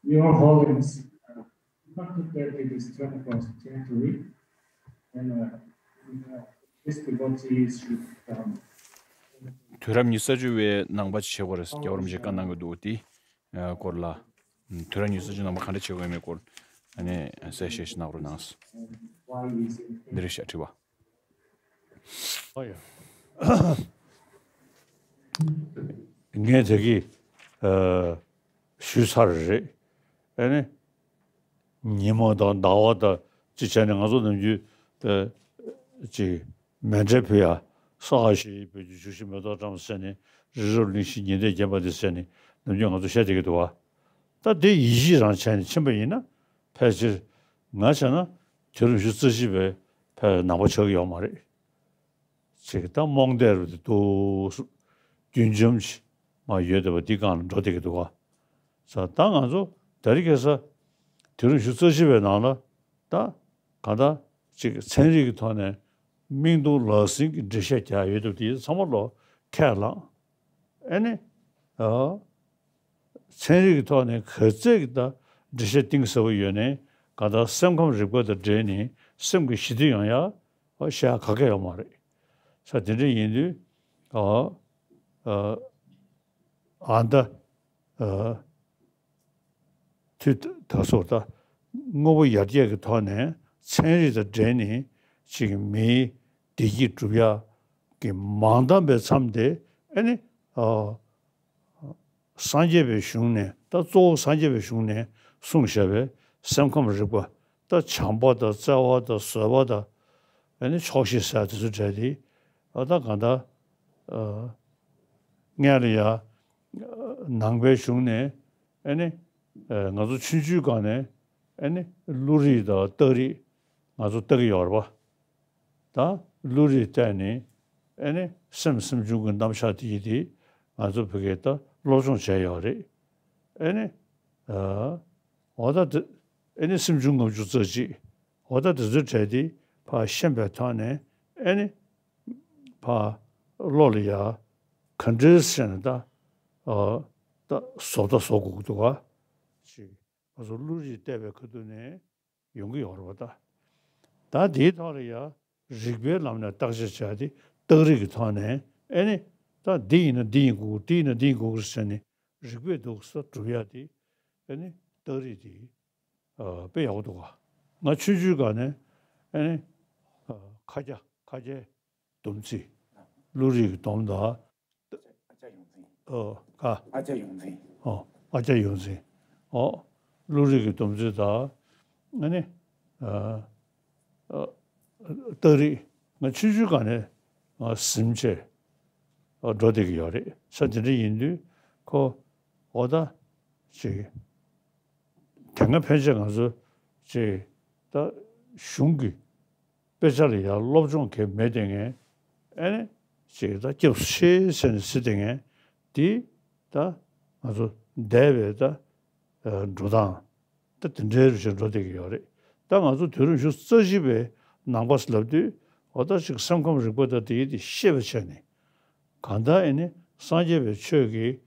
Your Holiness, uh, not to tell it is twenty-first century, and, uh, you know, this devotee should, um, དུས་རབས་ཉི་ཤུ་རྩ་གཅིག་པའི་ནང་པ་ཅིག་བྱེད་དགོས་རེད་ཟེར་རྒྱལ་བ་རིན་པོ་ཆེས་བཀའ་གནང་གི་འདུག་དེ་སྐོར་ལ། དུས་རབས་ཉི་ཤུ་རྩ་གཅིག་ནང་པ་ག་འདྲ་བྱེད་དགོས་ཡིན་མིན་སྐོར་ཨ་ནི་གསལ་བཤད་ཞིག་གནང་རོགས་གནང་། འདི་རེད་ཤག་དྲི་བ། ཨ་ཡ། ངས་དེ་གི་ཨ་ཞུས་ཚར་རེད། ཨ་ནི། ཉི་མ་དང་ཟླ་བ་དང་ཅི་བྱས་ནས་ང་ཚོ་ནམ་རྒྱུན་ཨ་ཅིག་མཎྜལ་ཕུལ་ཡ། ས་ག་ཞེས་བོད་ཀྱི་བཞུགས་ཤིང་མེ་ཏོག་བཀྲམ་ཟེར་ནས། རི་རབ་གླིང་བཞི་ཉི་ཟླས་བརྒྱན་པ་དེ་ཟེར་ནས་ནམ་རྒྱུན་ང་ཚོ་བཤད་བསྡད་ཀྱི་འདུག་བ། ད་དེ་ཡིད་ཆེས་རང་བྱས་ནས་ཕྱིན་པ་ཡིན་ན། ཕལ་ཆེར་ང་བྱས་ན་དུས་རབས་ཉི་ཤུ་རྩ་གཅིག་པའི་ཕལ་ནང་པ་ཆགས་ཀྱི་ཡོད་མ་རེད། ཅིག་ད་རྨོངས་དད་རུ་དེ་འདུག་རྒྱུན་འབྱམས་ཤིག་མ་ཡོད་བསྡད་པ་འདི་སྒང་ལ་འགྲོ་བསྡད་ཀྱི་འདུག་ག། ས་ད་ང་ཚོ་དེ་རིང་ཁ་སང་དུས་རབས་ཉི་ཤུ་རྩ་གཅིག་པའི་ནང་ལ་ད་གང་ལྟར་ཅིག་ཚན་རིག་གི་ཐོག་ནས་མིག་མཐོང་ལག་ཟིན་གྱི་འགྲེལ་བཤད་རྒྱག་ཡོད་བསྡད་པ་དེ་ཚང་མ་ལོ་ཁས་བླངས། ཨེ་ནི། ཨ། ཚན་རིག་གི་ཐོག་ནས་ག་ཚད་ཀྱི་ད་འགྲེལ་བཤད་གཏིང་ཟབ་པོ་ཡོད་ནའི་གང་ལྟར་སེམས་ཁམས་རིག་པ་དང་འབྲེལ་ནས་སེམས་ཀྱི་ཞི་བདེ་ཡོང་ཡ་བཤད་ཡ་ག་གེ་ཡོད་མ་རེད། ས་དེ་འདྲ་ཡིན་དུས། ཨ། ཨ། ཨ་ད། ཨ། དུས་ད་སོགས་ད་དངོས་པོ་ཡར་རྒྱས་ཀྱི་ཐོག་ནས་ཚན་རིག་དང་འབྲེལ་ནས་ཅིག་མིའི་བདེ་སྐྱིད་སྒྲུབ་ཡག་གི་མང་དམ་པའི་མཚམས་དེ། ཨེ་ནི། ཨ། སངས་རྒྱས་པའི་གཞུང་ནས། ད་གཙོ་བོ་སངས་རྒྱས་པའི་གཞུང་ནས་གསུངས་བཞག་པའི་སེམས་ཁམས་རིག་པ། ད་བྱམས་པ་དང་བརྩེ་བ་དང་བཟོད་པ་དང་། ཨེ་ནི་ཆོག་ཤེས་ཟེར་དེ་ཚོ་འདྲ་དེ། ཨ། ད་གང་ལྟར། ཨ། སྔོན་ལ་ཡ་ནང་པའི་གཞུང་ནས། ཨེ་ནི། ཨ། ང་ཚོ་ཆུང་ཆུང་སྒང་ནས། ཨེ་ནི་བློ་རིག་དང་རྟགས་རིག་ང་ཚོ་ལྟ་གི་ཡོད་རེད་པ། ད་བློ་རིག་བལྟས་ནས། ཨེ་ནི་སེམས་སེམས་བྱུང་གི་རྣམ་གཞག་དེ་ཡི་དེ་ང་ཚོ་བོད་སྐད་ད་སློབ་སྦྱོང་བྱས་ཡོད་རེད། ཨེ་ནི། ཨ། འོ་ད་དེ། ཨེ་ནི་སེམས་བྱུང་ལྔ་བཅུ་རྩ་གཅིག་འོ་ད་དེ་ཚོའི་གྲས་དེ་ཕར་ཤེས་པའི་ཐོག་ནས། ཨེ་ནི། ཕར་བློ་ལ་ཡ་ག་འདྲས་བྱས་ནས་ད། ཨ། ད་བཟོ་ལྟ་བཟོ་དགོས་ཀྱི་འདུག་ག། ཅིག་ང་ཚོ་བློ་རིག་བལྟས་པའི་ཁ་ཐུག་ནས་ཡོང་གི་ཡོད་རེད་པ་ད། ད་དེའི་ཐོག་ལ་ཡ་རིག་པའི་ལམ་ནས་བརྟག་དཔྱད་བྱས་ཏེ་རྟགས་རིག་གི་ཐོག་ནས། ཨེ་ནི། ད་འདི་ཡིན་ན་འདི་ཡིན་དགོས། འདི་ཡིན་ན་འདི་ཡིན་དགོས་ཟེར་ནས་རིག་པས་འདུག་ས་སྒྲུབ་ཡ་དེ། ཨེ་ནི་རྟགས་རིག་དེ། ཨ། དཔེ་ཡག་པོ་འདུག་ག། ང་ཆུང་ཆུང་སྒང་ནས། ཨེ་ནི། ཨ། ཁ་རྒྱ་ཁ་རྒྱའི་སྡོམ་རྩིས། བློ་རིག་གི་སྡོམ་དང་། ཨ། ཁ། ཨ་ཅག་ཡོངས་འཛིན། ཨོ། ཨ་ཅག་ཡོངས་འཛིན། ཨོ། བློ་རིག་གི་སྡོམ་རྩིས་དང་། ཨ་ནི། ཨ། ཨ། རྟགས་རིག་ང་ཆུང་ཆུང་སྒང་ནས་ང་ཟིན་བྱས་འགྲོ་བསྡད་ཀྱི་ཡོད་རེད། ས་དེ་འདྲ་ཡིན་དུས་ཁོ། འོ་ད། ཅིག་དེ་སྔ་ཕན་ཆད་ང་ཚོ་ཅིག་ད་གཞུང་གི་དཔེ་ཆ་ལ་ཡར་སློབ་སྦྱོང་གང་མེད་བསྡད་མཁན། ཨེ་ནི་ཅིག་ད་སྐྱབས་སུ་མཆི་ཟེར་ནས་ཟེར་བསྡད་མཁན་དེ། ད་ང་ཚོ་འདས་པའི་ད་འགྲོ་སྟངས་ད་དེ་འདྲའི་རུ་ཞིག་འགྲོ་བསྡད་ཀྱི་ཡོད་རེད། ད་ང་ཚོ་དུས་རབས་ཉི་ཤུ་རྩ་གཅིག་པའི་ནང་པ་ལབ་དུས། འོ་ད་ཅིག་སེམས་ཁམས་རིག་པ་ད་དེ་དེ་ཤེས་པ་བྱས་ནས། གང་ལྟར་ཨེ་ནི་སངས་རྒྱས་པའི་ཆོས་ཀྱི་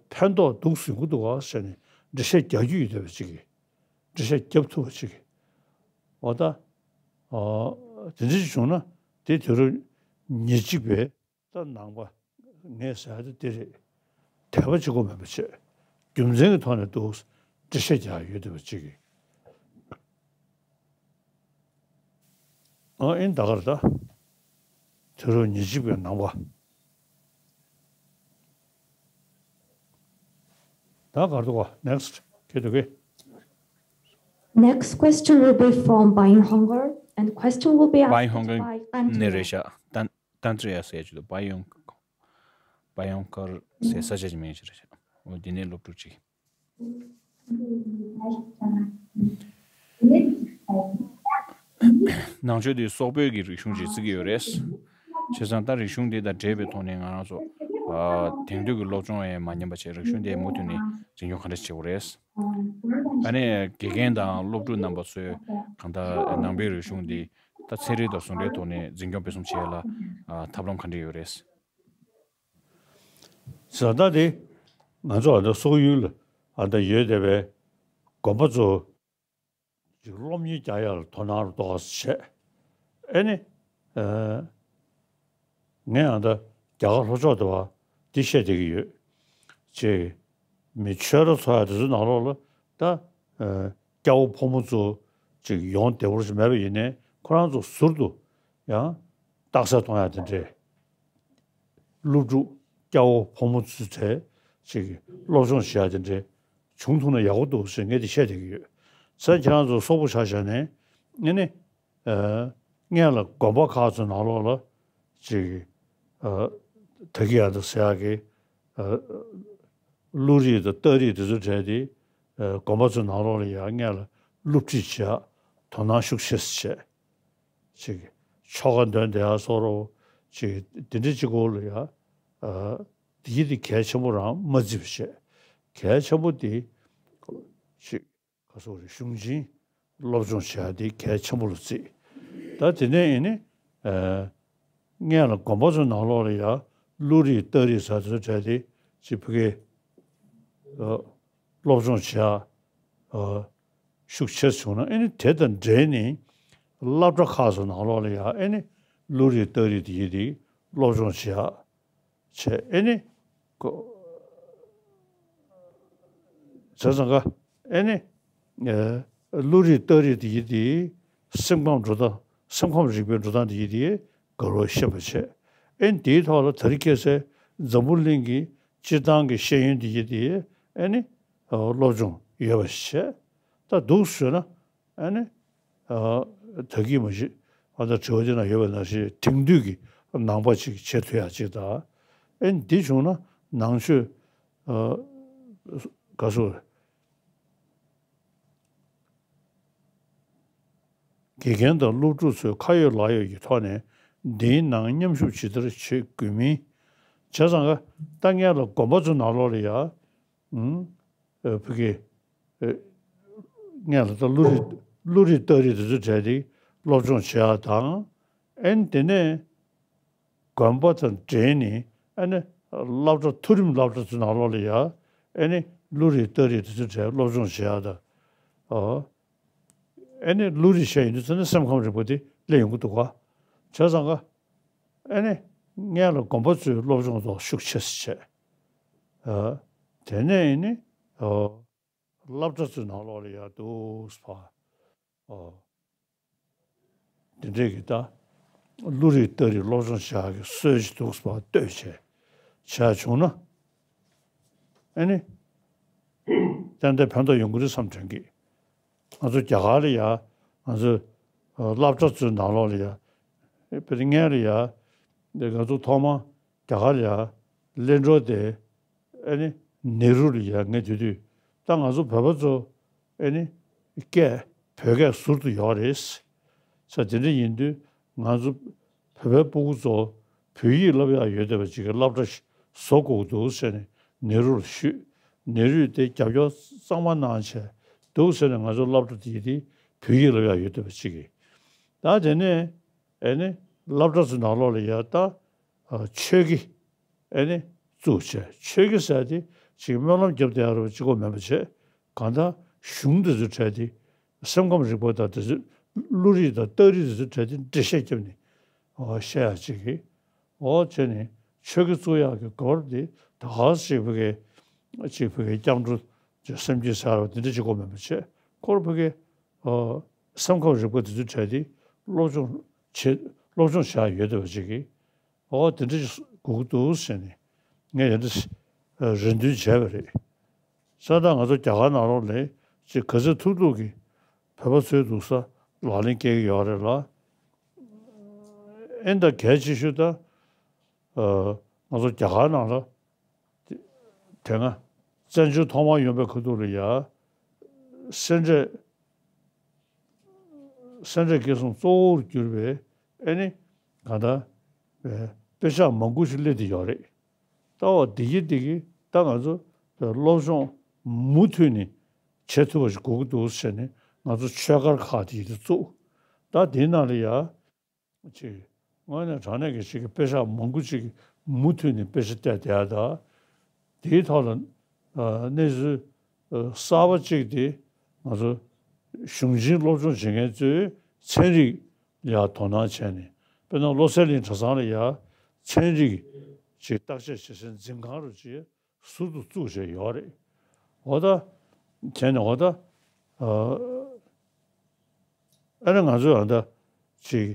ཕན་ཐོགས་འདུག་ཟིན་གྱི་འདུག་ག་ཟེར་ནས་འགྲེལ་བཤད་རྒྱག་རྒྱུ་ཡོད་བསྡད་པ་ཅིག་གིས། འགྲེལ་བཤད་རྒྱབ་ཐུབ་པ་ཅིག་གིས། འོ་ད། ཨ། དེ་འདྲ་ཞིག་བྱུང་ན་དེ་དུས་རབས་ཉེར་གཅིག་པའི་ད་ནང་པ་ངས་ཟེར་ཡ་དེ་དེ་རེད། དད་པ་གཅིག་པོ་མིན་པ་བྱས། རྒྱུ་མཚན་གྱི་ཐོག་ནས་འདུག་འགྲེལ་བཤད་རྒྱག་ཡ་ཡོད་བསྡད་པ་ཅིག་གིས། ཨ། ཨིན་ད་གར་ད། དུས་རབས་ཉེར་གཅིག་པའི་ནང་པ། ད་གར་འདུག་ག། Next ཁྱེད་འདུག་གི། Next question will be from Bayong Hongar, and question will be asked by Andrea. Bayong Hongar ནས་རེད་ཤག། ཏན་ཏན་ཏྲི་ཡ་ཟེར་ཅིག་འདུག། Bayong Bayong Hongar ཟེར་ས་ཆ་ཅིག་མིང་ཅིག་རེད་ཤག། འོ་འདི་ནས་སློབ་ཕྲུག་ཅིག། ནང་ཆོས་དེ་སོག་པོའི་གི་རིག་གཞུང་ཅིག་བརྩི་གི་ཡོད་རེད། བྱས་ཙང་ད་རིག་གཞུང་དེ་དང་འབྲེལ་བའི་ཐོག་ནས་ང་རང་ཚོ་ཨ་དེང་དུས་ཀྱི་སློབ་སྦྱོང་ཡང་མ་ཉམས་པ་བྱས། རིག་གཞུང་དེ་མུ་མཐུད་ནས་འཛིན་སྐྱོང་ག་འདྲ་བྱེད་དགོས་རེད། ཨ་ནི་དགེ་རྒན་དང་སློབ་ཕྲུག་རྣམ་པ་ཚོས་གང་ལྟར་ནང་པའི་རིག་གཞུང་འདི་ད་ཚན་རིག་དང་ཟུང་འབྲེལ་ཐོག་ནས་འཛིན་སྐྱོང་སྤེལ་གསུམ་བྱེད་ཡ་ལ་ཨ་ཐབས་ལམ་ག་འདྲ་ཡོད་རེད། བྱས་ཙང་ད་དེ་ང་ཚོ་ཨ་ད་སོག་ཡུལ་ལ་ཨ་ད་ཡོད་བསྡད་པའི་དགོན་པ་ཚོ་ཅིག་སློབ་གཉེར་རྒྱག་ཡ་ལ་དོ་སྣང་ཏོག་ཙམ་བྱས། ཨེ་ནི། ཨ། ངས་ཨ་ད་རྒྱ་གར་ལྷོ་ཕྱོགས་དེ་བ་འདི་བཤད་བསྡད་ཀྱི་ཡོད། ཅིག་མི་ཆོས་ར་འཚོ་ཡ་དེ་ཚོའི་ནང་ལོགས་ལ་ད། ཨ། སྐྱ་བོ་ཕོ་མོ་ཚོ་ཅིག་ཡོང་བདེ་པོ་ཞིག་མེད་པ་ཡིན་ནའི་ ཁོ་རང་ཚོ་ཟུར་དུ་ཡང་རྟགས་གསལ་གཏོང་ཡ་དེ་འདྲས། སློབ་ཕྲུག་སྐྱ་བོ་ཕོ་མོ་ཚོའི་གྲས་ཅིག་སློབ་སྦྱོང་བྱེད་ཡ་དེ་འདྲས་བྱུང་ཐུབ་ན་ཡག་པོ་འདུག་ཟེར་ངས་དེ་བཤད་བསྡད་ཀྱི་ཡོད། ས་ཁྱེད་རང་ཚོ་སོག་པོ་ཆ་བཞག་ནས་ཨ་ནི། ཨ། སྔོན་ལ་དགོན་པ་ཁག་ཚོའི་ནང་ལོགས་ལ་ཅིག་ཨ། ད་གི་ཡ་ད་ཟེར་ཡག་གི། ཨ། བློ་རིག་དང་རྟགས་རིག་དེ་ཚོ་བྲལ་ཏེ། ཨ། དགོན་པ་ཚོའི་ནང་ལོགས་ལ་ཡང་སྔོན་ལ་སློབ་ཁྲིད་བྱེད་ཡག་དོ་སྣང་ཤུགས་ཆེ་བྱས། ཅིག་ཆོ་ག་འདོན་བསྡད་ཡག་བཟོ་འདྲ། ཅིག་དེ་འདྲ་ཅིག་སྐོར་ལ་ཡ། ཨ། དེ་གི་དེ་གལ་ཆེན་པོ་རང་མ་བརྩི་བ་བྱས། གལ་ཆེན་པོ་དེ་ཅིག་ག་སོགས་རེད། གཞུང་ཆེན་སློབ་སྦྱོང་བྱེད་ཡ་དེ་གལ་ཆེན་པོ་ལ་བརྩིས། ད་དེ་ནས་ཡིན་ནི། ཨ། སྔོན་ལ་དགོན་པ་ཚོའི་ནང་ལོགས་ལ་ཡ་བློ་རིག་རྟགས་རིག་ཟེར་དེ་ཚོ་བྲལ་ཏེ་ཅིག་ཕ་གིའི། ཨ། སློབ་སྦྱོང་བྱེད་ཡ། ཨ། ཤུགས་ཆེ་བྱུང་ན་ཨ་ནི་དེ་དང་འབྲེལ་ནས་སློབ་གྲྭ་ཁག་ཚོའི་ནང་ལོགས་ལ་ཡ་ཨ་ནི་བློ་རིག་རྟགས་རིག་དེ་ཡི་དེ་སློབ་སྦྱོང་བྱེད་ཡ། བྱས་ཨེ་ནི། ཀོ། བྱས་ཙང་ཀ། ཨེ་ནི། ཨེ། བློ་རིག་རྟགས་རིག་དེ་ཡི་དེ། སེམས་ཁམས་འགྲོ་སྟངས། སེམས་ཁམས་རིག་པའི་འགྲོ་སྟངས་དེ་ཡི་དེ། དགའ་རབ་ཤེས་པ་བྱས། ཨེ་ནི་དེའི་ཐོག་ལ་དེ་རིང་ཁ་སང་འཛམ་བུ་གླིང་གི་སྤྱིར་བཏང་གི་ཤེས་ཡོན་དེ་ཡི་དེ། ཨེ་ནི། ཨ། སློབ་སྦྱོང་ཡོད་པ་ཞིག་བྱས། ད་འདུག་ཟེར་ན། ཨ་ནི། ཨ། ད་གིན་མ་གཞི་ཨ་ད་དྲི་བ་འདི་ན་ཡོད་པ་ནང་བཞིན་དེང་དུས་ཀྱི་ནང་པ་ཅིག་བྱེད་ཐུབ་ཡག་ཅིག་དང་། ཨ་ནི་འདི་བྱུང་ན་ནང་ཆོས། ཨ། ག་སོ། དགེ་རྒན་དང་སློབ་ཕྲུག་ཚོས་ཁ་ཡོད་ལག་ཡོད་ཀྱི་ཐོག་ནས་འདིའི་ནང་མཉམ་ཞུགས་ཇི་ལྟར་བྱེད་དགོས་མིན། བྱས་ཙང་ཀ་ད་སྔོན་ལ་དགོན་པ་ཚོའི་ནང་ལོགས་ལ་ཡ། ཨ། ཨ། ཕ་གི། ཨ། སྔོན་ལ་ད་བློ་རིག་བློ་རིག་རྟགས་རིག་དེ་ཚོ་བྲལ་ཏེ་སློབ་སྦྱོང་བྱེད་ཡག་དང་། ཨ་ནི་དེ་ནས་དགོན་པ་དང་འབྲེལ་ནས་ཨ་ནི་སློབ་གྲྭ། མཐོ་རིམ་སློབ་གྲྭ་ཚོའི་ནང་ལོགས་ལ་ཡ་ཨ་ནི་བློ་རིག་རྟགས་རིག་དེ་ཚོ་བྲལ་སློབ་སྦྱོང་བྱེད་ཡག་དང་། ཨ། ཨ་ནི་བློ་རིག་བཤད་ཡོང་དུས་ཙམ་ནས་སེམས་ཁམས་རིག་པ་དེ་སླེབས་ཡོང་གི་འདུག་ག། བྱས་ཙང་ཀ། ཨ་ནི་སྔོན་ལ་དགོན་པ་ཚོའི་སློབ་སྦྱོང་ཐོག་ཤུགས་ཆེ་ཙམ་བྱས། ཨ། དེ་ནས་ཨ་ནི། ཨ། སློབ་གྲྭ་ཚོའི་ནང་ལོགས་ལ་ཡ་འདུག་སེ་ཕར། ཨ། འདི་འདྲས་ཀྱི་ད་བློ་རིག་རྟགས་རིག་སློབ་སྦྱོང་བྱེད་ཡག་གི་སྲོལ་ཞིག་འདུག་སེ་ཕར་གཏོད་བྱས་བྱས་བྱུང་ན། ཨ་ནི། ཏན་ཏན་ཕན་ཐོགས་ཡོང་གི་རེད་བསམ་དྲན་གི། ང་ཚོ་རྒྱ་གར་ལ་ཡ། ང་ཚོ་ཨ་སློབ་གྲྭ་ཚོའི་ནང་ལོགས་ལ་ཡ། དཔེར་ན་སྔོན་ལ་ཡ། འདི་ང་ཚོ་ཐོག་མ་རྒྱ་གར་ལ་ཡ་གླེང་གྲོགས་དེ་ཨ་ནི་ནེ་རུ་ལ་ཡ་ངས་དེ་དུས་ད་ང་ཚོ་བོད་པ་ཚོ་ཨ་ནི་སྐད་བོད་སྐད་ཟུར་དུ་ཡོད་རེད། ས་དེ་འདྲ་ཡིན་དུས་ང་ཚོ་བོད་པའི་སྤུ་གུ་ཚོ་བོད་ཡིག་བསླབ་ཡག་ཡོད་བསྡད་པ་ཅིག་གི་སློབ་གྲྭ་ཞིག་བཟོ་དགོས་འདུག་ཟེར་ནས་ནེ་རུ་ལ་ཞུས། ནེ་རུས་དེ་རྒྱབ་སྐྱོར་གཙང་མ་གནང་བྱས་འདུག་ཟེར་ནས་ང་ཚོ་སློབ་གྲྭ་དེ་དེ་བོད་ཡིག་བསླབ་ཡག་ཡོད་བསྡད་པ་ཅིག་གི། ད་དེ་ནས་ཨེ་ནི་སློབ་གྲྭ་ཚོའི་ནང་ལོགས་ལ་ཡ་ད། ཨ། ཆོས་དགེ་ཨེ་ནི་བཙུགས་བྱས། ཆོས་དགེ་ཟེར་དེ་ཅིག་སྨོན་ལམ་རྒྱབ་བསྡད་ཡག་རེད་པ་གཅིག་པོ་མིན་པ་བྱས། གང་ལྟར་གཞུང་དེ་ཚོ་བྲལ་ཏེ་སེམས་ཁམས་རིག་པ་དང་དེ་ཚོ་བློ་རིག་དང་རྟགས་རིག་དེ་ཚོ་བྲལ་ཏེ་འགྲེལ་བཤད་རྒྱབ་ནས། ཨོ། བཤད་ཡག་ཅིག་གི། ཨོ། བྱས་ནས་ཆོས་དགེ་བཙུགས་ཡག་གི་སྐོར་དེ་ད་ག་ཅིག་ཕ་གི་ཅིག་ཕ་གི་སྐྱབས་འགྲོ་ཅིག་སེམས་བསྐྱེད་ཟེར་བ་དེ་འདྲ་ཅིག་དགོས་མིན་པ་བྱས། ཁོ་རང་ཕ་གི། ཨོ། སེམས་ཁམས་རིག་པ་དེ་ཚོ་བྲལ་ཏེ་སློབ་སྦྱོང་བྱེད། སློབ་སྦྱོང་བྱེད་ཡག་ཡོད་བསྡད་པ་ཅིག་གི། ཨོ། དེ་འདྲ་ཞིག་དགོས་ཀྱི་འདུག་ཟེར་ནས་ངས་དེ་འདྲ་རེ་འདུན་བྱས་པ་རེད། ས་ད་ང་ཚོ་རྒྱ་གར་ནང་ལོགས་ལ་ཅིག་ག་ཚོད་ཐུབ་ཐུབ་ཀྱིས་བོད་པ་ཚོའི་འདུག་ས་ལག་ལེན་སྐྱེལ་གྱི་ཡོད་རེད་ལ། ཨེ་ད་གལ་ཆེ་ཤོས་ད། ཨ། ང་ཚོ་རྒྱ་གར་ནང་ལ། དེ་སྔ་བཙན་བྱོལ་ཐོག་མར་ཡོང་པའི་ཁ་ཐུག་ལ་ཡ། སེ་འབྲས། སེ་འབྲས་དགེ་གསུམ་གཙོ་བོར་གྱུར་པའི་ཨེ་ནི་གང་ལྟར་དཔེ་ཆ་མང་པོ་ཞིག་སླེབས་བསྡད་ཡོད་རེད། ད་འོ་འདི་གི་འདི་གི་ད་ང་ཚོ་སློབ་སྦྱོང་མུ་མཐུད་ནས་བྱེད་ཐུབ་པ་ཞིག་དགོས་ཀྱི་འདུག་ཟེར་ནས་ང་ཚོ་ཆོས་སྒར་ཁག་དེ་ཡི་དེ་བཙུགས། ད་དེའི་ནང་ལ་ཡ། ཅིག་དངོས་གནས་དྲང་གནས་ཀྱི་ཅིག་གི་དཔེ་ཆ་མང་པོ་ཅིག་མུ་མཐུད་ནས་དཔེ་ཆ་བལྟས་བསྡད་ཡ་ད། དེའི་ཐོག་ལ་ཨ་གནས་ཚུལ་ཨ་གསར་པ་ཅིག་དེ་ང་ཚོ་གཞུང་ཆེན་སློབ་སྦྱོང་བྱེད་མཁན་ཚོས་ཚན་རིག་ལ་ཡ་དོ་སྣང་བྱས་ནས། དཔེར་ན་བློ་གསལ་གླིང་གྲྭ་ཚང་ལ་ཡ་ཚན་རིག་ཅིག་བརྟག་དཔྱད་བྱེད་སའི་འཛིན་ཁང་རུ་ཅིག་ཟུར་དུ་བཙུགས་བྱས་ཡོད་རེད། འོ་ད། བྱས་ནས་འོ་ད། ཨ་ཨ་ནི་ང་ཚོས་ཨ་ད་ ཅིག་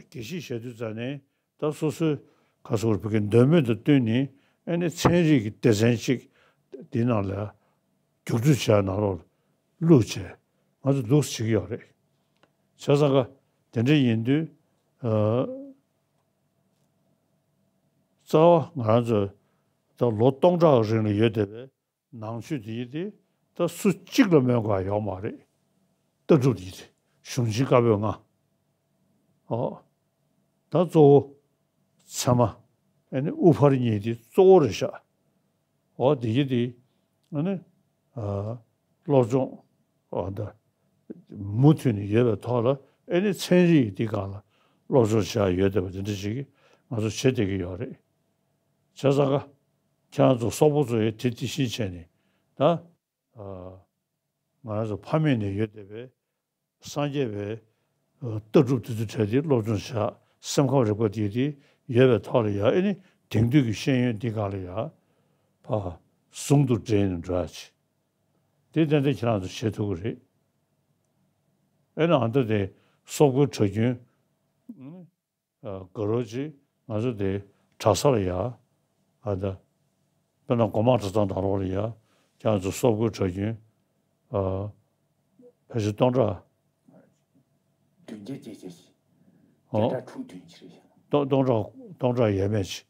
དགེ་བཤེས་བཞག་དུས་ཙ་ནས་ད་སོ་སོའི་ག་སོ་བོད་ཀྱི་འདོད་མོས་དང་བསྟུན་ནས་ཨ་ནི་ཚན་རིག་གི་སྡེ་ཚན་ཅིག་འདི་ནང་ལ་རྒྱུགས་སྤྲོད་བྱས་ནང་ལོགས་བླུགས་བྱས་ང་ཚོ་འདུག་སེ་བྱེད་ཀྱི་ཡོད་རེད། བྱས་ཙང་ཀ་དེ་འདྲ་ཡིན་དུས་ཨ་རྩ་བ་ང་རང་ཚོ་ད་ལོ་སྟོང་ཕྲག་རིང་ལ་ཡོད་བསྡད་པའི་ནང་ཆོས་དེ་ཡིན་ཏེ་ད་སུ་གཅིག་ལ་སྨོན་དགོས་ཡོད་མ་རེད། ལྟ་གྲུབ་དེ་ཡིན་ཏེ་གཞུང་ཆེན་བཀའ་པོད་ལྔ། ཨོ། ད་གཙོ་བོ་ཚད་མ་ཨ་ནི་དབུ་ཕར་གཉིས་དེ་གཙོ་བོ་རེད་ཤག་ཨོ་དེ་ཡིན་ཏེ་ཨ་ནི་ཨ་སློབ་སྦྱོང་ཨ་ད་མུ་མཐུད་ནས་ཡོད་པའི་ཐོག་ལ་ཨ་ནི་ཚན་རིག་འདི་སྒང་ལ་སློབ་སྦྱོང་བྱ་ཡ་ཡོད་བསྡད་པ་དེ་འདྲ་ཞིག་ང་ཚོ་བྱེད་བསྡད་ཀྱི་ཡོད་རེད། བྱས་ཙང་ཀ་ཁྱེད་རང་ཚོ་སོག་པོ་ཚོ་ཡི་དེ་དེ་བཞིན་བྱས་ནས་ད་ཨ་ང་རང་ཚོ་ཕ་མེས་ནས་ཡོད་བསྡད་པའི་སངས་རྒྱས་པའི་ཨ་ལྟ་གྲུབ་དེ་ཚོ་བྲལ་ཏེ་སློབ་སྦྱོང་བྱ་སེམས་ཁམས་རིག་པ་དེ་དེ་ཡོད་པའི་ཐོག་ལ་ཡ་ཨེ་ནི་དེང་དུས་ཀྱི་ཤེས་ཡོན་འདི་སྒང་ལ་ཡ་ཕ་ཟུང་དུ་འབྲེལ་ནས་འགྲོ་ཡ་ཆེ། དེ་ཏན་ཏན་ཁྱེད་རང་ཚོ་བྱེད་ཐུབ་ཀྱི་རེད། ཨེ་ན་ཨ་མདོ་དེ་སོག་པོའི་གྲྭ་རྒྱུན་ཨ་དགའ་རོགས་ཅིག་ང་ཚོ་དེ་གྲྭ་ས་ལ་ཡ་ཨ་ད་དཔེར་ན་སྒོ་མང་གྲྭ་ཚང་དང་རོགས་ལ་ཡ་ཁྱེད་ཚོ་སོག་པོའི་གྲྭ་རྒྱུན་ཨ་ཕལ་ཆེར་སྟོང་ཕྲག་བདུན་བརྒྱ་བརྒྱད་ཅུ་ཞིག་ཨོ་བརྒྱ་ཕྲག་དྲུག་བདུན་ཅིག་རེད་ཤག་སྟོང་སྟོང་ཕྲག་སྟོང་ཕྲག་ཡས་མས་ཅིག་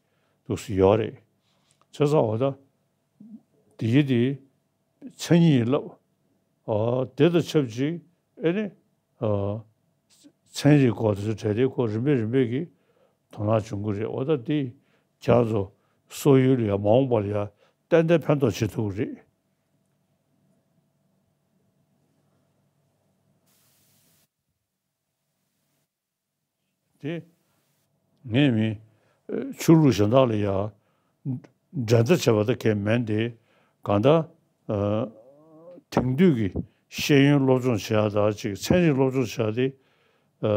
འདུག་སེ་ཡོད་རེད། བྱས་ཙང་འོ་ད་དེ་ཡི་དེ་མཚན་ཉིད་ལབ། ཨ་དེ་དང་ཆབས་ཅིག་ཨེ་ནི་ཨ་ཚན་རིག་སྐོར་དེ་ཚོ་གྲས་དེའི་སྐོར་རིམ་པས་རིམ་པས་ཀྱི་དོ་སྣང་བྱུང་གི་རེད། འོ་ད་དེ་ཁྱེད་ཚོ་སོག་ཡུལ་ལ་ཡ་མ་འོངས་པ་ལ་ཡ་ཏན་ཏན་ཕན་ཐོགས་བྱེད་ཐུབ་ཀྱི་རེད། དེ་ངས་མི་ཆོས་ལུགས་གཞན་དག་ལ་ཡ་འགྲན་ཟླ་བྱེད་པ་ད་གས་མིན་ཏེ་གང་ལྟར་ཨ་དེང་དུས་ཀྱི་ཤེས་ཡོན་སློབ་སྦྱོང་བྱེད་ཡ་དང་ཅིག་ཚན་རིག་སློབ་སྦྱོང་བྱེད་ཡ་དེ་ཨ་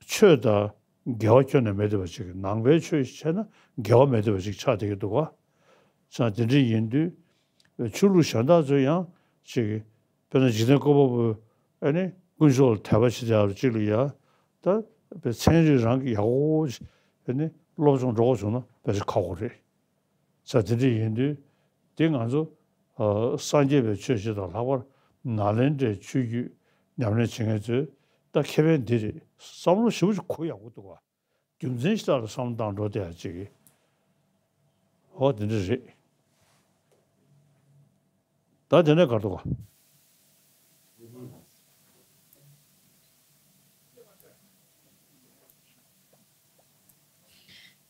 ཆོས་དང་འགལ་བ་ཁྱོན་ནས་མེད་བསྡད་པ་ཅིག་ནང་པའི་ཆོས་བྱས་ན་འགལ་བ་མེད་བསྡད་པ་ཅིག་ཆགས་བསྡད་ཀྱི་འདུག་ག་ཙང་དེ་འདྲ་ཡིན་དུས་ཆོས་ལུགས་གཞན་དག་ཚོ་ཡང་ཅིག་དཔེར་ན་འཇིག་རྟེན་བཀོད་པ་པོ་ཨ་ནི་དཀོན་མཆོག་ལ་དད་པ་བྱེད་ཡ་ཅིག་ལ་ཡ་ད་དཔེ་ཚན་རིག་རང་གི་ཡག་པོ་ཅིག་ཨ་ནི་སློབ་སྦྱོང་འགྲོ་དགོས་བྱུང་ན་དཔེ་ཞིག་ཁག་པོ་རེད། ཙང་དེ་འདྲ་ཡིན་དུས་དེ་ང་ཚོ་ཨ་སངས་རྒྱས་པའི་ཆོས་བྱེད་དང་ལྷག་པར་ནཱ་ལེནྡྲའི་ཆོས་བརྒྱུད་ཉམས་ལེན་བྱེད་མཁན་ཚོས་ད་ཁེ་ཕན་འདི་རེད་བསམ་བློ་ཞེ་པོ་ཅིག་གོ་ཡག་པོ་འདུག་ག་རྒྱུ་མཚན་ཞིག་ལ་བསམ་བློ་བཏང་འགྲོ་བསྡད་ཡ་ཅིག་གི་ཨོ་དེ་འདྲ་རེད། ད་དེ་ནས་ག་རེ་འདུག་ག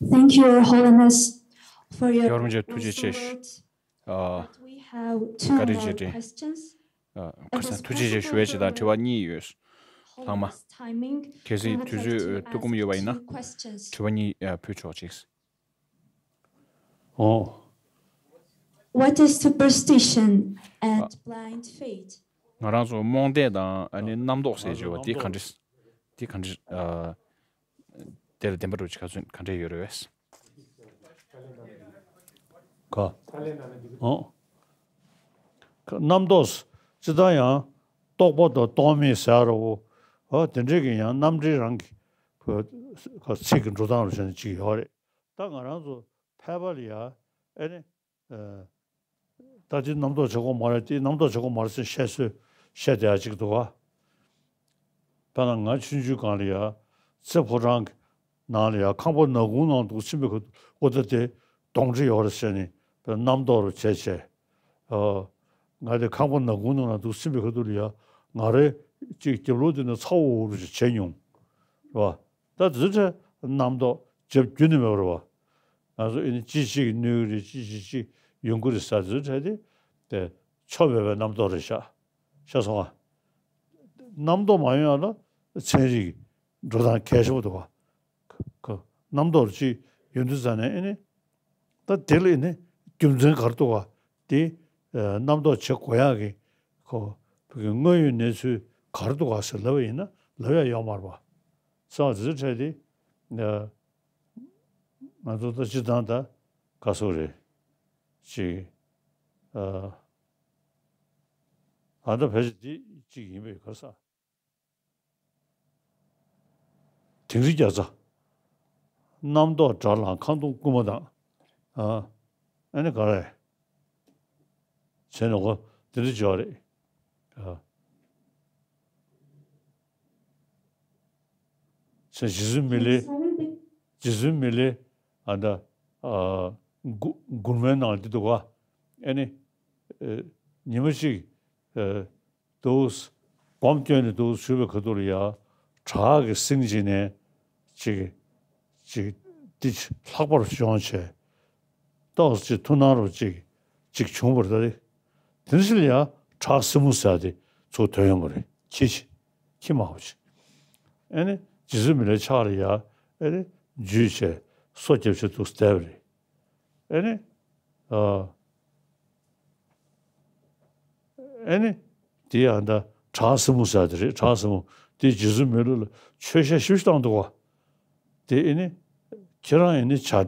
Thank you, Your Holiness, for your རྒྱལ་བ་རིན་པོ་ཆེ་ཐུགས་རྗེ་ཆེ། ཨ། But we have two more questions. ཨ། ཁ་སང་ཐུགས་རྗེ་ཆེ་ཞུ་བའི་ཆེད་དང་དྲི་བ་གཉིས་ཡོད། ལྷག་མ། གལ་སྲིད་དུས་ཚོད་ཐུགས་ཁོམ་ཡོད་པ་ཡིན་ན། དྲི་བ་གཉིས་ཕུལ་ཆོག་ཅིག་ཨོ། What is superstition and blind faith? ང་རང་ཚོ་རྨོངས་དད་དང་ཨ་ནི་རྣམ་རྟོག་ཟེར་བརྗོད་པ་འདི་ག་འདྲ། འདི་ག་འདྲ། ཨ། དེ་ལ་བདེན་པ་འདྲ་བོ་ཅིག་ག་ཚོད་ག་འདྲ་ཡོད་རེད་བས། ག་ཨོ། རྣམ་རྟོག་སྤྱི་བཏང་ཡང་རྟོག་པ་དང་རྟོག་མེད་ཟེར་ར་བོ། ཨོ་དེ་འདྲས་ཀྱི་ཡང་རྣམ་འགྲེལ་རང་གི་ཚིག་གི་འགྲོ་སྟངས་རུ་བྱས་ནས་ཅིག་ཡོད་རེད། ད་ང་རང་ཚོ་ཕལ་པ་ལ་ཡ་ཨེ་ནི། ད་དེ་རྣམ་རྟོག་བྱེད་དགོས་མ་རེད་དེ་རྣམ་རྟོག་བྱེད་དགོས་མ་རེད་ཟེར་བཤད་སྲོལ་བཤད་བསྡད་ཡ་ཅིག་འདུག་ག་ད་ན་ང་ཆུང་ཆུང་སྒང་ལ་ཡ་རྩེ་ཕོ་བྲང་གི་ནང་ལ་ཡ་ཁང་པ་ནག་ཁུང་ནང་འདུག་ཕྱིན་པའི་ཁ་ཐུག་ཨོ་ད་དེ་གདོན་འདྲེ་ཡོད་རེད་ཟེར་ནས་དཔེ་རྣམ་རྟོག་རུ་བྱས་བྱས། ཨ། ང་དེ་ཁང་པ་ནག་ཁུང་ནང་ལ་འདུག་ཕྱིན་པའི་ཁ་ཐུག་ལ་ཡ་ང་རེ་ཅིག་རྒྱབ་ལོགས་དེ་ནས་ཚ་བོ་བོ་རུ་ཅིག་བྱས་མྱོང་། རེད་བ། ད་དེ་ཚོ་རྣམ་རྟོག་རྒྱབ་རྒྱུ་ནི་མེད་པ་རེད་བ། ང་ཚོ་ཨེ་ནི་ཅི་ཞིག་གནོད་ཀྱི་རེད་ཅི་ཞིག་ཅིག་ཡོང་གི་རེད་ཟེར་དེ་ཚོ་བྲལ་ཏེ་དེ་ཆོ་མེད་པའི་རྣམ་རྟོག་རེད་ཤག་ཤེས་སོང་ང་། རྣམ་རྟོག་མ་ཡོང་ཡ་ལ་ཚན་རིག་འགྲོ་སྟངས་གལ་ཆེན་པོ་འདུག་ག་ཁོ་རྣམ་རྟོག་ཅིག་ཡོང་དུས་ཙ་ནས་ཨེ་ནི་ད་དེ་ལ་ཨེ་ནི་རྒྱུ་མཚན་ག་རེ་འདུག་ག་དེ་རྣམ་རྟོག་བྱེད་དགོས་ཡག་གི་ཁོ་བོད་ཀྱི་དངོས་ཡོད་གནས་ཚུལ་ག་རེ་འདུག་ག་ཟེར་ལབ་པ་ཡིན་ན་ལབ་ཡ་ཡོད་མ་རེད་པ། ཚང་མ་དེ་ཚོ་འཕྲད་དེ། ང་ཚོ་ད་སྤྱིར་བཏང་ད་ག་སོག་རེད། ཅིག་ཨ་ད་ཕལ་ཆེར་འདི་གཅིག་ཡིན་པའི་ག་ས། དིང་རི་རྒྱ་ཚ། རྣམ་རྟོག་དགྲར་ལངས་ཁ་འཐུང་རྐུན་མ་དང་། ཨ་ཨ་ནི་ག་རེ་བྱས་ནས་གོ་དེ་འདྲ་བྱས་པ་རེད། ཨ་བྱས་རྗེ་བཙུན་མི་ལའི་རྗེ་བཙུན་མི་ལའི་ཨ་ད་ཨ་མགུར་མགུར་མའི་ནང་ལ་འདི་འདུག་ག་ཨ་ནི་ཨ་ཉི་མ་གཅིག་ཨ་འདུག་སྒོམ་སྐྱོན་ནས་འདུག་བཞུགས་པའི་ཁ་ཐུག་ལ་ཡ་བྲག་གི་རྩེ་གཅིག་ནས་ཅིག་ཅིག་འདི་ལྷག་པར་བྱུང་བྱས་ཏོག་ཙམ་ཅིག་ཐུགས་སྣང་རུ་ཅིག་ཅིག་བྱུང་བར་ད་དེ་ནས་ལ་ཡ་བྲག་སྲིན་མོ་ཟེར་དེ་ཚུར་ཐོན་ཡོང་བ་རེད། ཁྱི་ཅིག་ཁྱི་མང་པོ་ཅིག་ཨ་ནི་རྗེ་བཙུན་མི་ལའི་ཕྱག་ལ་ཡ་ཨ་ནི་འཇུས་བྱས་སོ་བརྒྱབ་བྱས་འདུག་བསྡད་པ་རེད། ཨེ་ནི། ཨ་ཨེ་ནི། དེ་ཡང་ད་བྲག་སྲིན་མོ་ཟེར་དེ་རེད། བྲག་སྲིན་མོ་དེ་རྗེ་བཙུན་མི་ལ་ལ་ཆོས་བཤད་ཞིབ་ཞིབ་བཏང་འདུག་བ། དེ་ཨེ་ནི། ཁྱེད་རང་ཨེ་ནི་བྱ་བྲལ་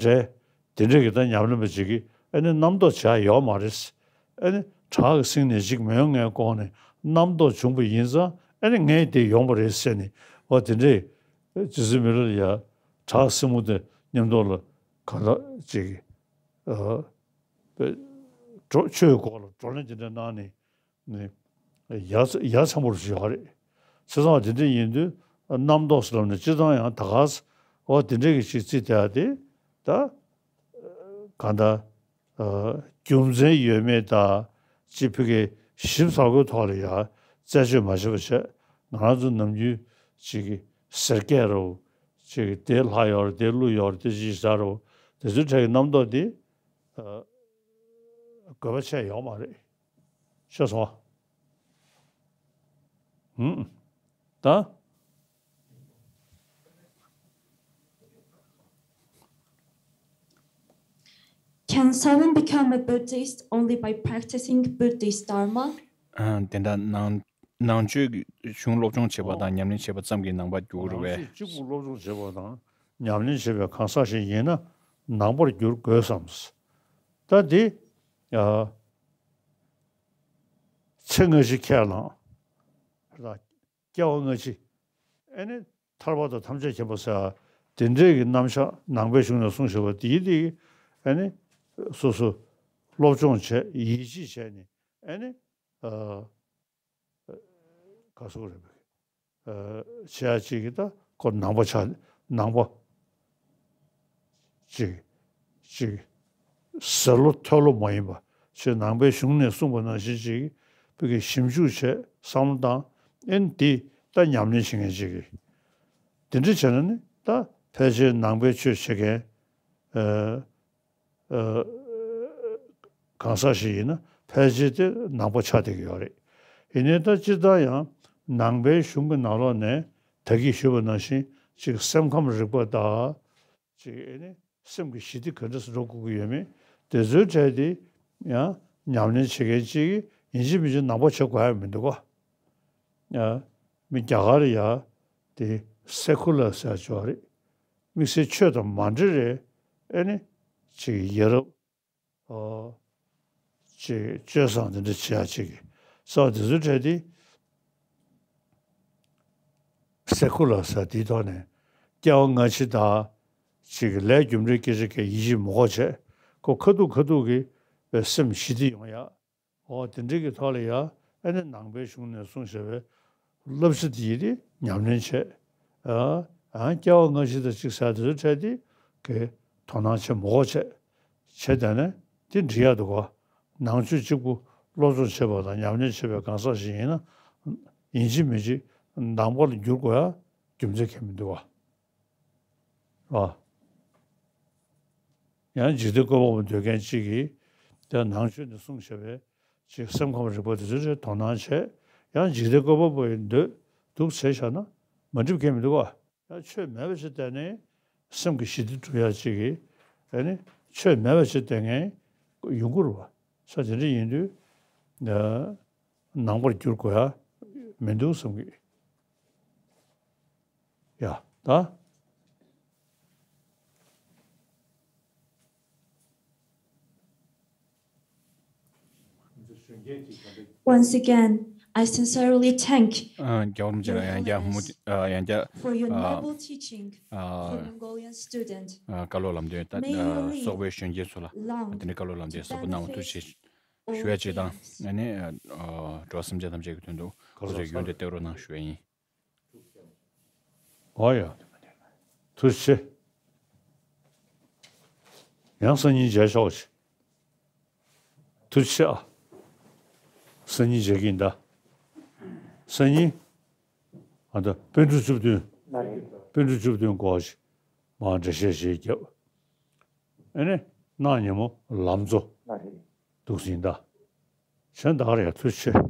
དེ་འདྲས་ཀྱི་ད་ཉམས་ལེན་པ་ཅིག་གིས་ཨེ་ནི་རྣམ་རྟོག་བྱ་ཡོད་མ་རེད། ཨེ་ནི་བྲག་གི་རྩེ་ནས་ཅིག་མི་ཡོང་ངའི་ལྐོག་ནས་རྣམ་རྟོག་བྱུང་བ་ཡིན་ཙང་ཨེ་ནི་ངས་དེ་ཡོང་བ་རེད་ཟེར་ནས་འོ་དེ་འདྲས་རྗེ་བཙུན་མི་ལ་ལ་ཡ་བྲག་སྲིན་མོ་དེ་མཉམ་དུ་ལ་ག་ལ་ཅིག་ཨ། པའི་འགྲོ་ཆོས་སྐོར་ལ་བགྲོ་གླེང་དེ་འདྲ་གནང་ནས་ནས་ཡ་ཡ་མཚན་པོ་ཞིག་ཡོད་རེད། བྱས་ཙང་དེ་འདྲ་ཡིན་དུས་རྣམ་རྟོག་ཟེར་ལབ་ནས་སྤྱིར་བཏང་ཡང་ད་ག་ས་འོ་དེ་འདྲ་གི་ཞིག་རྩིས་བསྡད་ཡ་དེ་ད་གང་ལྟར་རྒྱུ་མཚན་ཡོད་མེད་དང་ཅི་ཕི་གའི་ཞིབ་ཚགས་པོའི་ཐོག་ལ་ཡ་རྩད་གཅོད་མ་བྱེད་པ་བྱས་ང་རང་ཚོ་ནམ་རྒྱུན་ཅིག་གི་ཟེར་སྐད་རོ་ཅིག་གི་དེ་ལྷག་ཡོད་རེད་དེ་ཀླུ་ཡོད་རེད་དེ་ཅི་ཟེར་རོ་དེ་ཚོའི་གྲས་ཀྱི་རྣམ་རྟོག་དེ། ཨ། དགོས་པ་ཆེ་ཡོད་མ་རེད། ཤེས་སོང་ཨ། ཧུམ། ད། Can someone become a Buddhist only by practicing Buddhist Dharma? ཨ། དེ་འདྲ་ནང་ནང་ཆོས་ཀྱི་གཞུང་སློབ་སྦྱོང་བྱེད་པ་དང་ཉམས་ལེན་བྱེད་པ་ཙམ་གྱིས་ནང་པར་འགྱུར་བས། ནང་ཆོས་གཅིག་པུ་སློབ་སྦྱོང་བྱེད་པ་དང་ཉམས་ལེན་བྱེད་པའི་གང་ཟག་ཞིག་ཡིན་ན་ནང་པར་འགྱུར་དགོས་སམ། ད་འདི། ཨ། ཚེ་སྔ་ཕྱི་ཁས་བླངས། སྐྱེ་བ་སྔ་ཕྱི། ཨེ་ནི། ཐར་པ་དང་ཐམས་ཅད་མཁྱེན་པ་ཟེར། དེ་འདྲའི་གི་རྣམ་གཞག་ནང་པའི་གཞུང་ནས་གསུངས་བཞག་པ་དེའི་དེ་ཨེ་ནི། སོ་སོ། སློབ་སྦྱོང་བྱས་ཡིད་ཆེས་བྱས་ནས་ཨེ་ནི། ཨ། ག་སོགས་རེད་པས། ཨ། བྱེད་ཡ་གཅིག་གི་ད་ཁོ་ནང་པ་ཆགས་ནང་པ། ཅིག་ཅིག་ཟེར་ལོ་ཐོས་ལོ་མ་ཡིན་པ་ཞེས་ནང་པའི་གཞུང་ནས་གསུངས་པ་ནང་བཞིན་ཅིག་བོད་ཀྱི་ཞིབ་འཇུག་བྱས་བསམ་བློ་བཏང་ཨེ་ནི་དེ་ད་ཉམས་ལེན་བྱེད་མཁན་ཅིག་གི་དེ་འདྲ་བྱས་ན་ནི་ད་ཕལ་ཆེར་ནང་པའི་ཆོས་བྱེད་མཁན་ཨ། ཨ། གང་ཟག་ཞིག་ཡིན་ན་ཕལ་ཆེར་དེ་ནང་པ་ཆགས་བསྡད་ཀྱི་ཡོད་རེད། ཡིན་ནའི་ད་སྤྱིར་བཏང་ཡང་ནང་པའི་གཞུང་གི་ནང་ལོགས་ནས་ད་གིན་ཞུས་པ་ནང་བཞིན་ཅིག་སེམས་ཁམས་རིག་པ་དང་། ཅིག་ཨེ་ནི་སེམས་ཀྱི་ཞི་བདེ་ག་འདྲ་སེ་འགྲོ་དགོས་ཀྱི་ཡོད་མེད་དེ་ཚོའི་གྲས་དེ་ཡང་ཉམས་ལེན་བྱེད་མཁན་ཅིག་ཡིན་གཅིག་མིན་གཅིག་ནང་པ་བྱེད་དགོས་ཡ་མི་འདུག་ག་ཡ། མི་རྒྱ་གར་ཡ་དེ་སེ་ཁུ་ལར་ཟེར་ཡ་ཅིག་ཡོད་རེད། དམིགས་བསལ་ཆོས་དང་མ་འབྲེལ་རེད། ཨེ་ནི་ཅིག་ཡ་རབས། ཨོ། ཅིག་སྤྱོད་བཟང་དེ་འདྲ་བྱེད་ཡ་ཅིག་གི་ས་དེ་ཚོའི་གྲས་དེ། སེ་ཁུ་ལར་ཟེར་དེའི་ཐོག་ནས་སྐྱེ་བ་སྔ་ཕྱི་དང་ཅིག་གི་ལས་རྒྱུ་འབྲས་སྐད་ཆ་གས་ཡིད་ཆེས་མི་དགོས་བྱས་ཁོ་ཁ་ཐུག་ཁ་ཐུག་གི་བའི་སེམས་ཞི་བདེ་ཡོང་ཡ། འོ་དེ་འདྲའི་གི་ཐོག་ལ་ཡ་ཨེ་ནི་ནང་པའི་གཞུང་ནས་གསུངས་བཞག་པའི་བསླབ་བྱ་དེ་ཡི་དེ་ཉམས་ལེན་བྱས། ཨ་ཨ་སྐྱེ་བ་སྔ་ཕྱི་དང་གཅིག་ཟེར་དེ་ཚོ་འཕྲད་དེ་གི་དོ་སྣང་བྱེད་མི་དགོས་བྱས་བྱས་དེ་ནས་དེ་འགྲིག་ཡ་འདུག་ག་ནང་ཆོས་གཅིག་པུ་སློབ་སྦྱོང་བྱེད་པ་དང་ཉམས་ལེན་བྱེད་པའི་གང་ཟག་ཞིག་ཡིན་ན་ཡིན་གཅིག་མིན་གཅིག་ནང་པ་ལ་འགྱུར་དགོས་ཡ་རྒྱུ་མཚན་གང་ཡང་མི་འདུག་ག་ཨ། ཡང་འཇིག་རྟེན་བཀོད་པ་པོ་འདོད་མཁན་གཅིག་གིས་དེ་ནང་ཆོས་ནས་གསུངས་བཞག་པའི་ཅིག་སེམས་ཁམས་རིག་པ་དེ་ཚོའི་གྲས་དོ་སྣང་བྱས་ཡང་འཇིག་རྟེན་བཀོད་པ་པོ་ཡི་འདོད་འདུག་བྱས་བཞག་ན་མ་འགྲིག་མཁན་མི་འདུག་ག་ཡང་ཆོས་མེད་པ་ཞིག་བལྟས་ནས་སེམས་ཀྱི་ཞི་བདེ་སྒྲུབ་ཡ་ཅིག་གིས་ཨ་ནི་ཆོས་མེད་པ་ཞིག་བལྟས་མཁན་ཡོང་གི་རེད་བ། ས་དེ་འདྲ་ཡིན་དུས་ནང་པར་འགྱུར་དགོས་ཡ་མི་འདུག་བསམ་གི། ཡ་ད། Once again, I sincerely thank རྒྱལ་བ་རིན་པོ་ཆེ་ལ་ཡང་བསྐྱར་ཧུ་མུ་ཡང་བསྐྱར for your noble teaching for Mongolian student. བཀའ་སློབ་ལམ་སྟོན་ད་སོག་པོའི་གཞོན་སྐྱེས་ཚོ་ལ་དེ་འདྲའི་བཀའ་སློབ་ལམ་སྟོན་ཟབ་པོ་གནང་བ་ཐུགས་རྗེ་ཆེ་ཞུ་ཡ་ཅིག་དང་ཨ་ནི་འགྲོ་བ་སེམས་ཅན་ཐམས་ཅད་ཀྱི་དོན་དུ་ཁོ་ཚོས་ཡུན་དུ་བརྟན་རོགས་གནང་ཞུ་ཡ་ཡིན། ཨོ་ཡ། ཐུགས་རྗེ་ཆེ། ཡང་སང་ཉིན་མཇལ་ཆོག་ཅིག་ཐུགས་རྗེ་ཆེ་ཨ། སང་ཉིན་མཇལ་གྱིན་གདའ། སང་ཉིན་ཨ་ད་པཎ་གྲུབ་བཅུ་བདུན། པཎ་གྲུབ་བཅུ་བདུན་སྐོར་ཞིག་མར་འགྲེལ་བཤད་ཞིག་བརྒྱབ། ཨ་ནི་གནངས་ཉིན་མོ་ལམ་གཙོ་འདུག་ཟིན་གདའ། གཞན་དག་ལ་ཡང་ཐུགས་རྗེ་ཆེ།